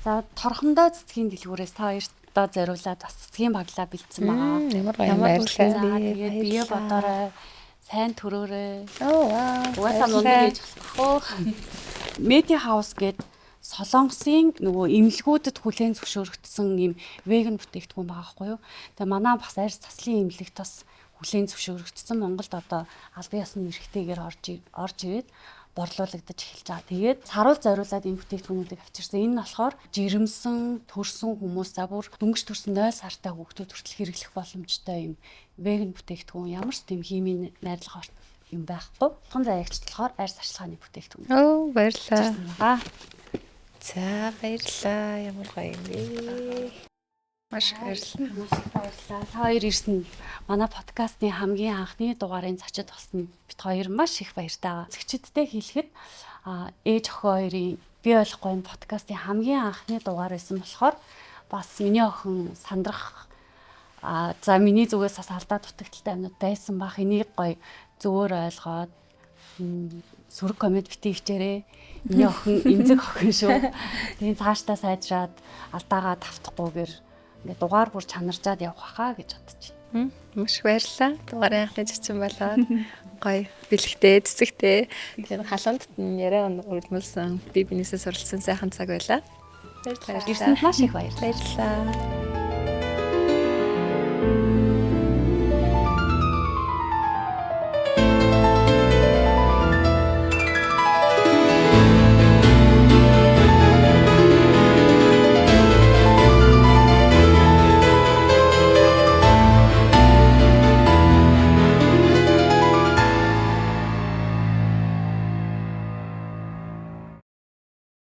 За торхондоо цэцгийн дэлгүүрээс та хоёртоо зориулаад бас цэцгийн баглаа бэлдсэн байгаа. Ямар гоё баярлалаа. Тэгээд бие бодоорой. Сайн төрөөрэй. Оо вау. Угаасаа мундаг ээж болох уу. Медиа хаус гээд Солонгосын нөгөө эмнэлгүүдэд хүлээн зөвшөөрөгдсөн ийм веган бүтээгдэхүүн байгаа байхгүй юу. Тэгээ манай бас арьс заслын эмнэлэгт бас хүлээн зөвшөөрөгдсөн. Монголд одоо албан ёсны эрхтэйгээр орж ирээд борлуулагдаж эхэлж байгаа. Тэгээд саруул зориулаад энэ бүтээгдэхүүнүүдийг авчирсан. Энэ нь болохоор жирэмсэн, төрсэн хүмүүс за бүр дөнгөж төрсэн 0 сартай хүүхдүүд хүртэл хэрэглэх боломжтой юм веган бүтээгдэхүүн. Ямар ч тийм химийн найрлага юм байхгүй. Тун заяагчд болохоор арьс арчилгааны бүтээгдэхүүн. Оо баярлалаа. За баярлалаа. Ямар гоё юм бэ. Маш баярлалаа. Маш их баярлалаа. Та хоёр ирсэн манай подкастны хамгийн анхны дугаарын зочид болсон. Бид хоёр маш их баяртай. Зэгчидтэй хэлэхэд ээж охин хоёрын би ойлгохгүй энэ подкастын хамгийн анхны дугаар байсан болохоор бас миний охин сандрах за миний зүгээс бас алдаа дутагдaltaй юмнууд байсан бах. Энийг гоё зөвөр ойлгоод сөрөг коммент битгий хичээрээ. Миний охин эмзэг охин шүү. Тэгээ цаашдаа сайжраад алдаагаа тавтахгүйгээр ингээд дугаар бүр чанаржаад явах хаа гэж бодож байна. Маш их баярлалаа. Дугаарын анхны зочин болоод гоё бэлэгтэй, цэцэгтэй. Тэгээд халуунд яриа өргөмөлсөн, би бинээсээ суралцсан сайхан цаг байлаа. Баярлалаа. Ирсэнд маш их баярлалаа. Баярлалаа.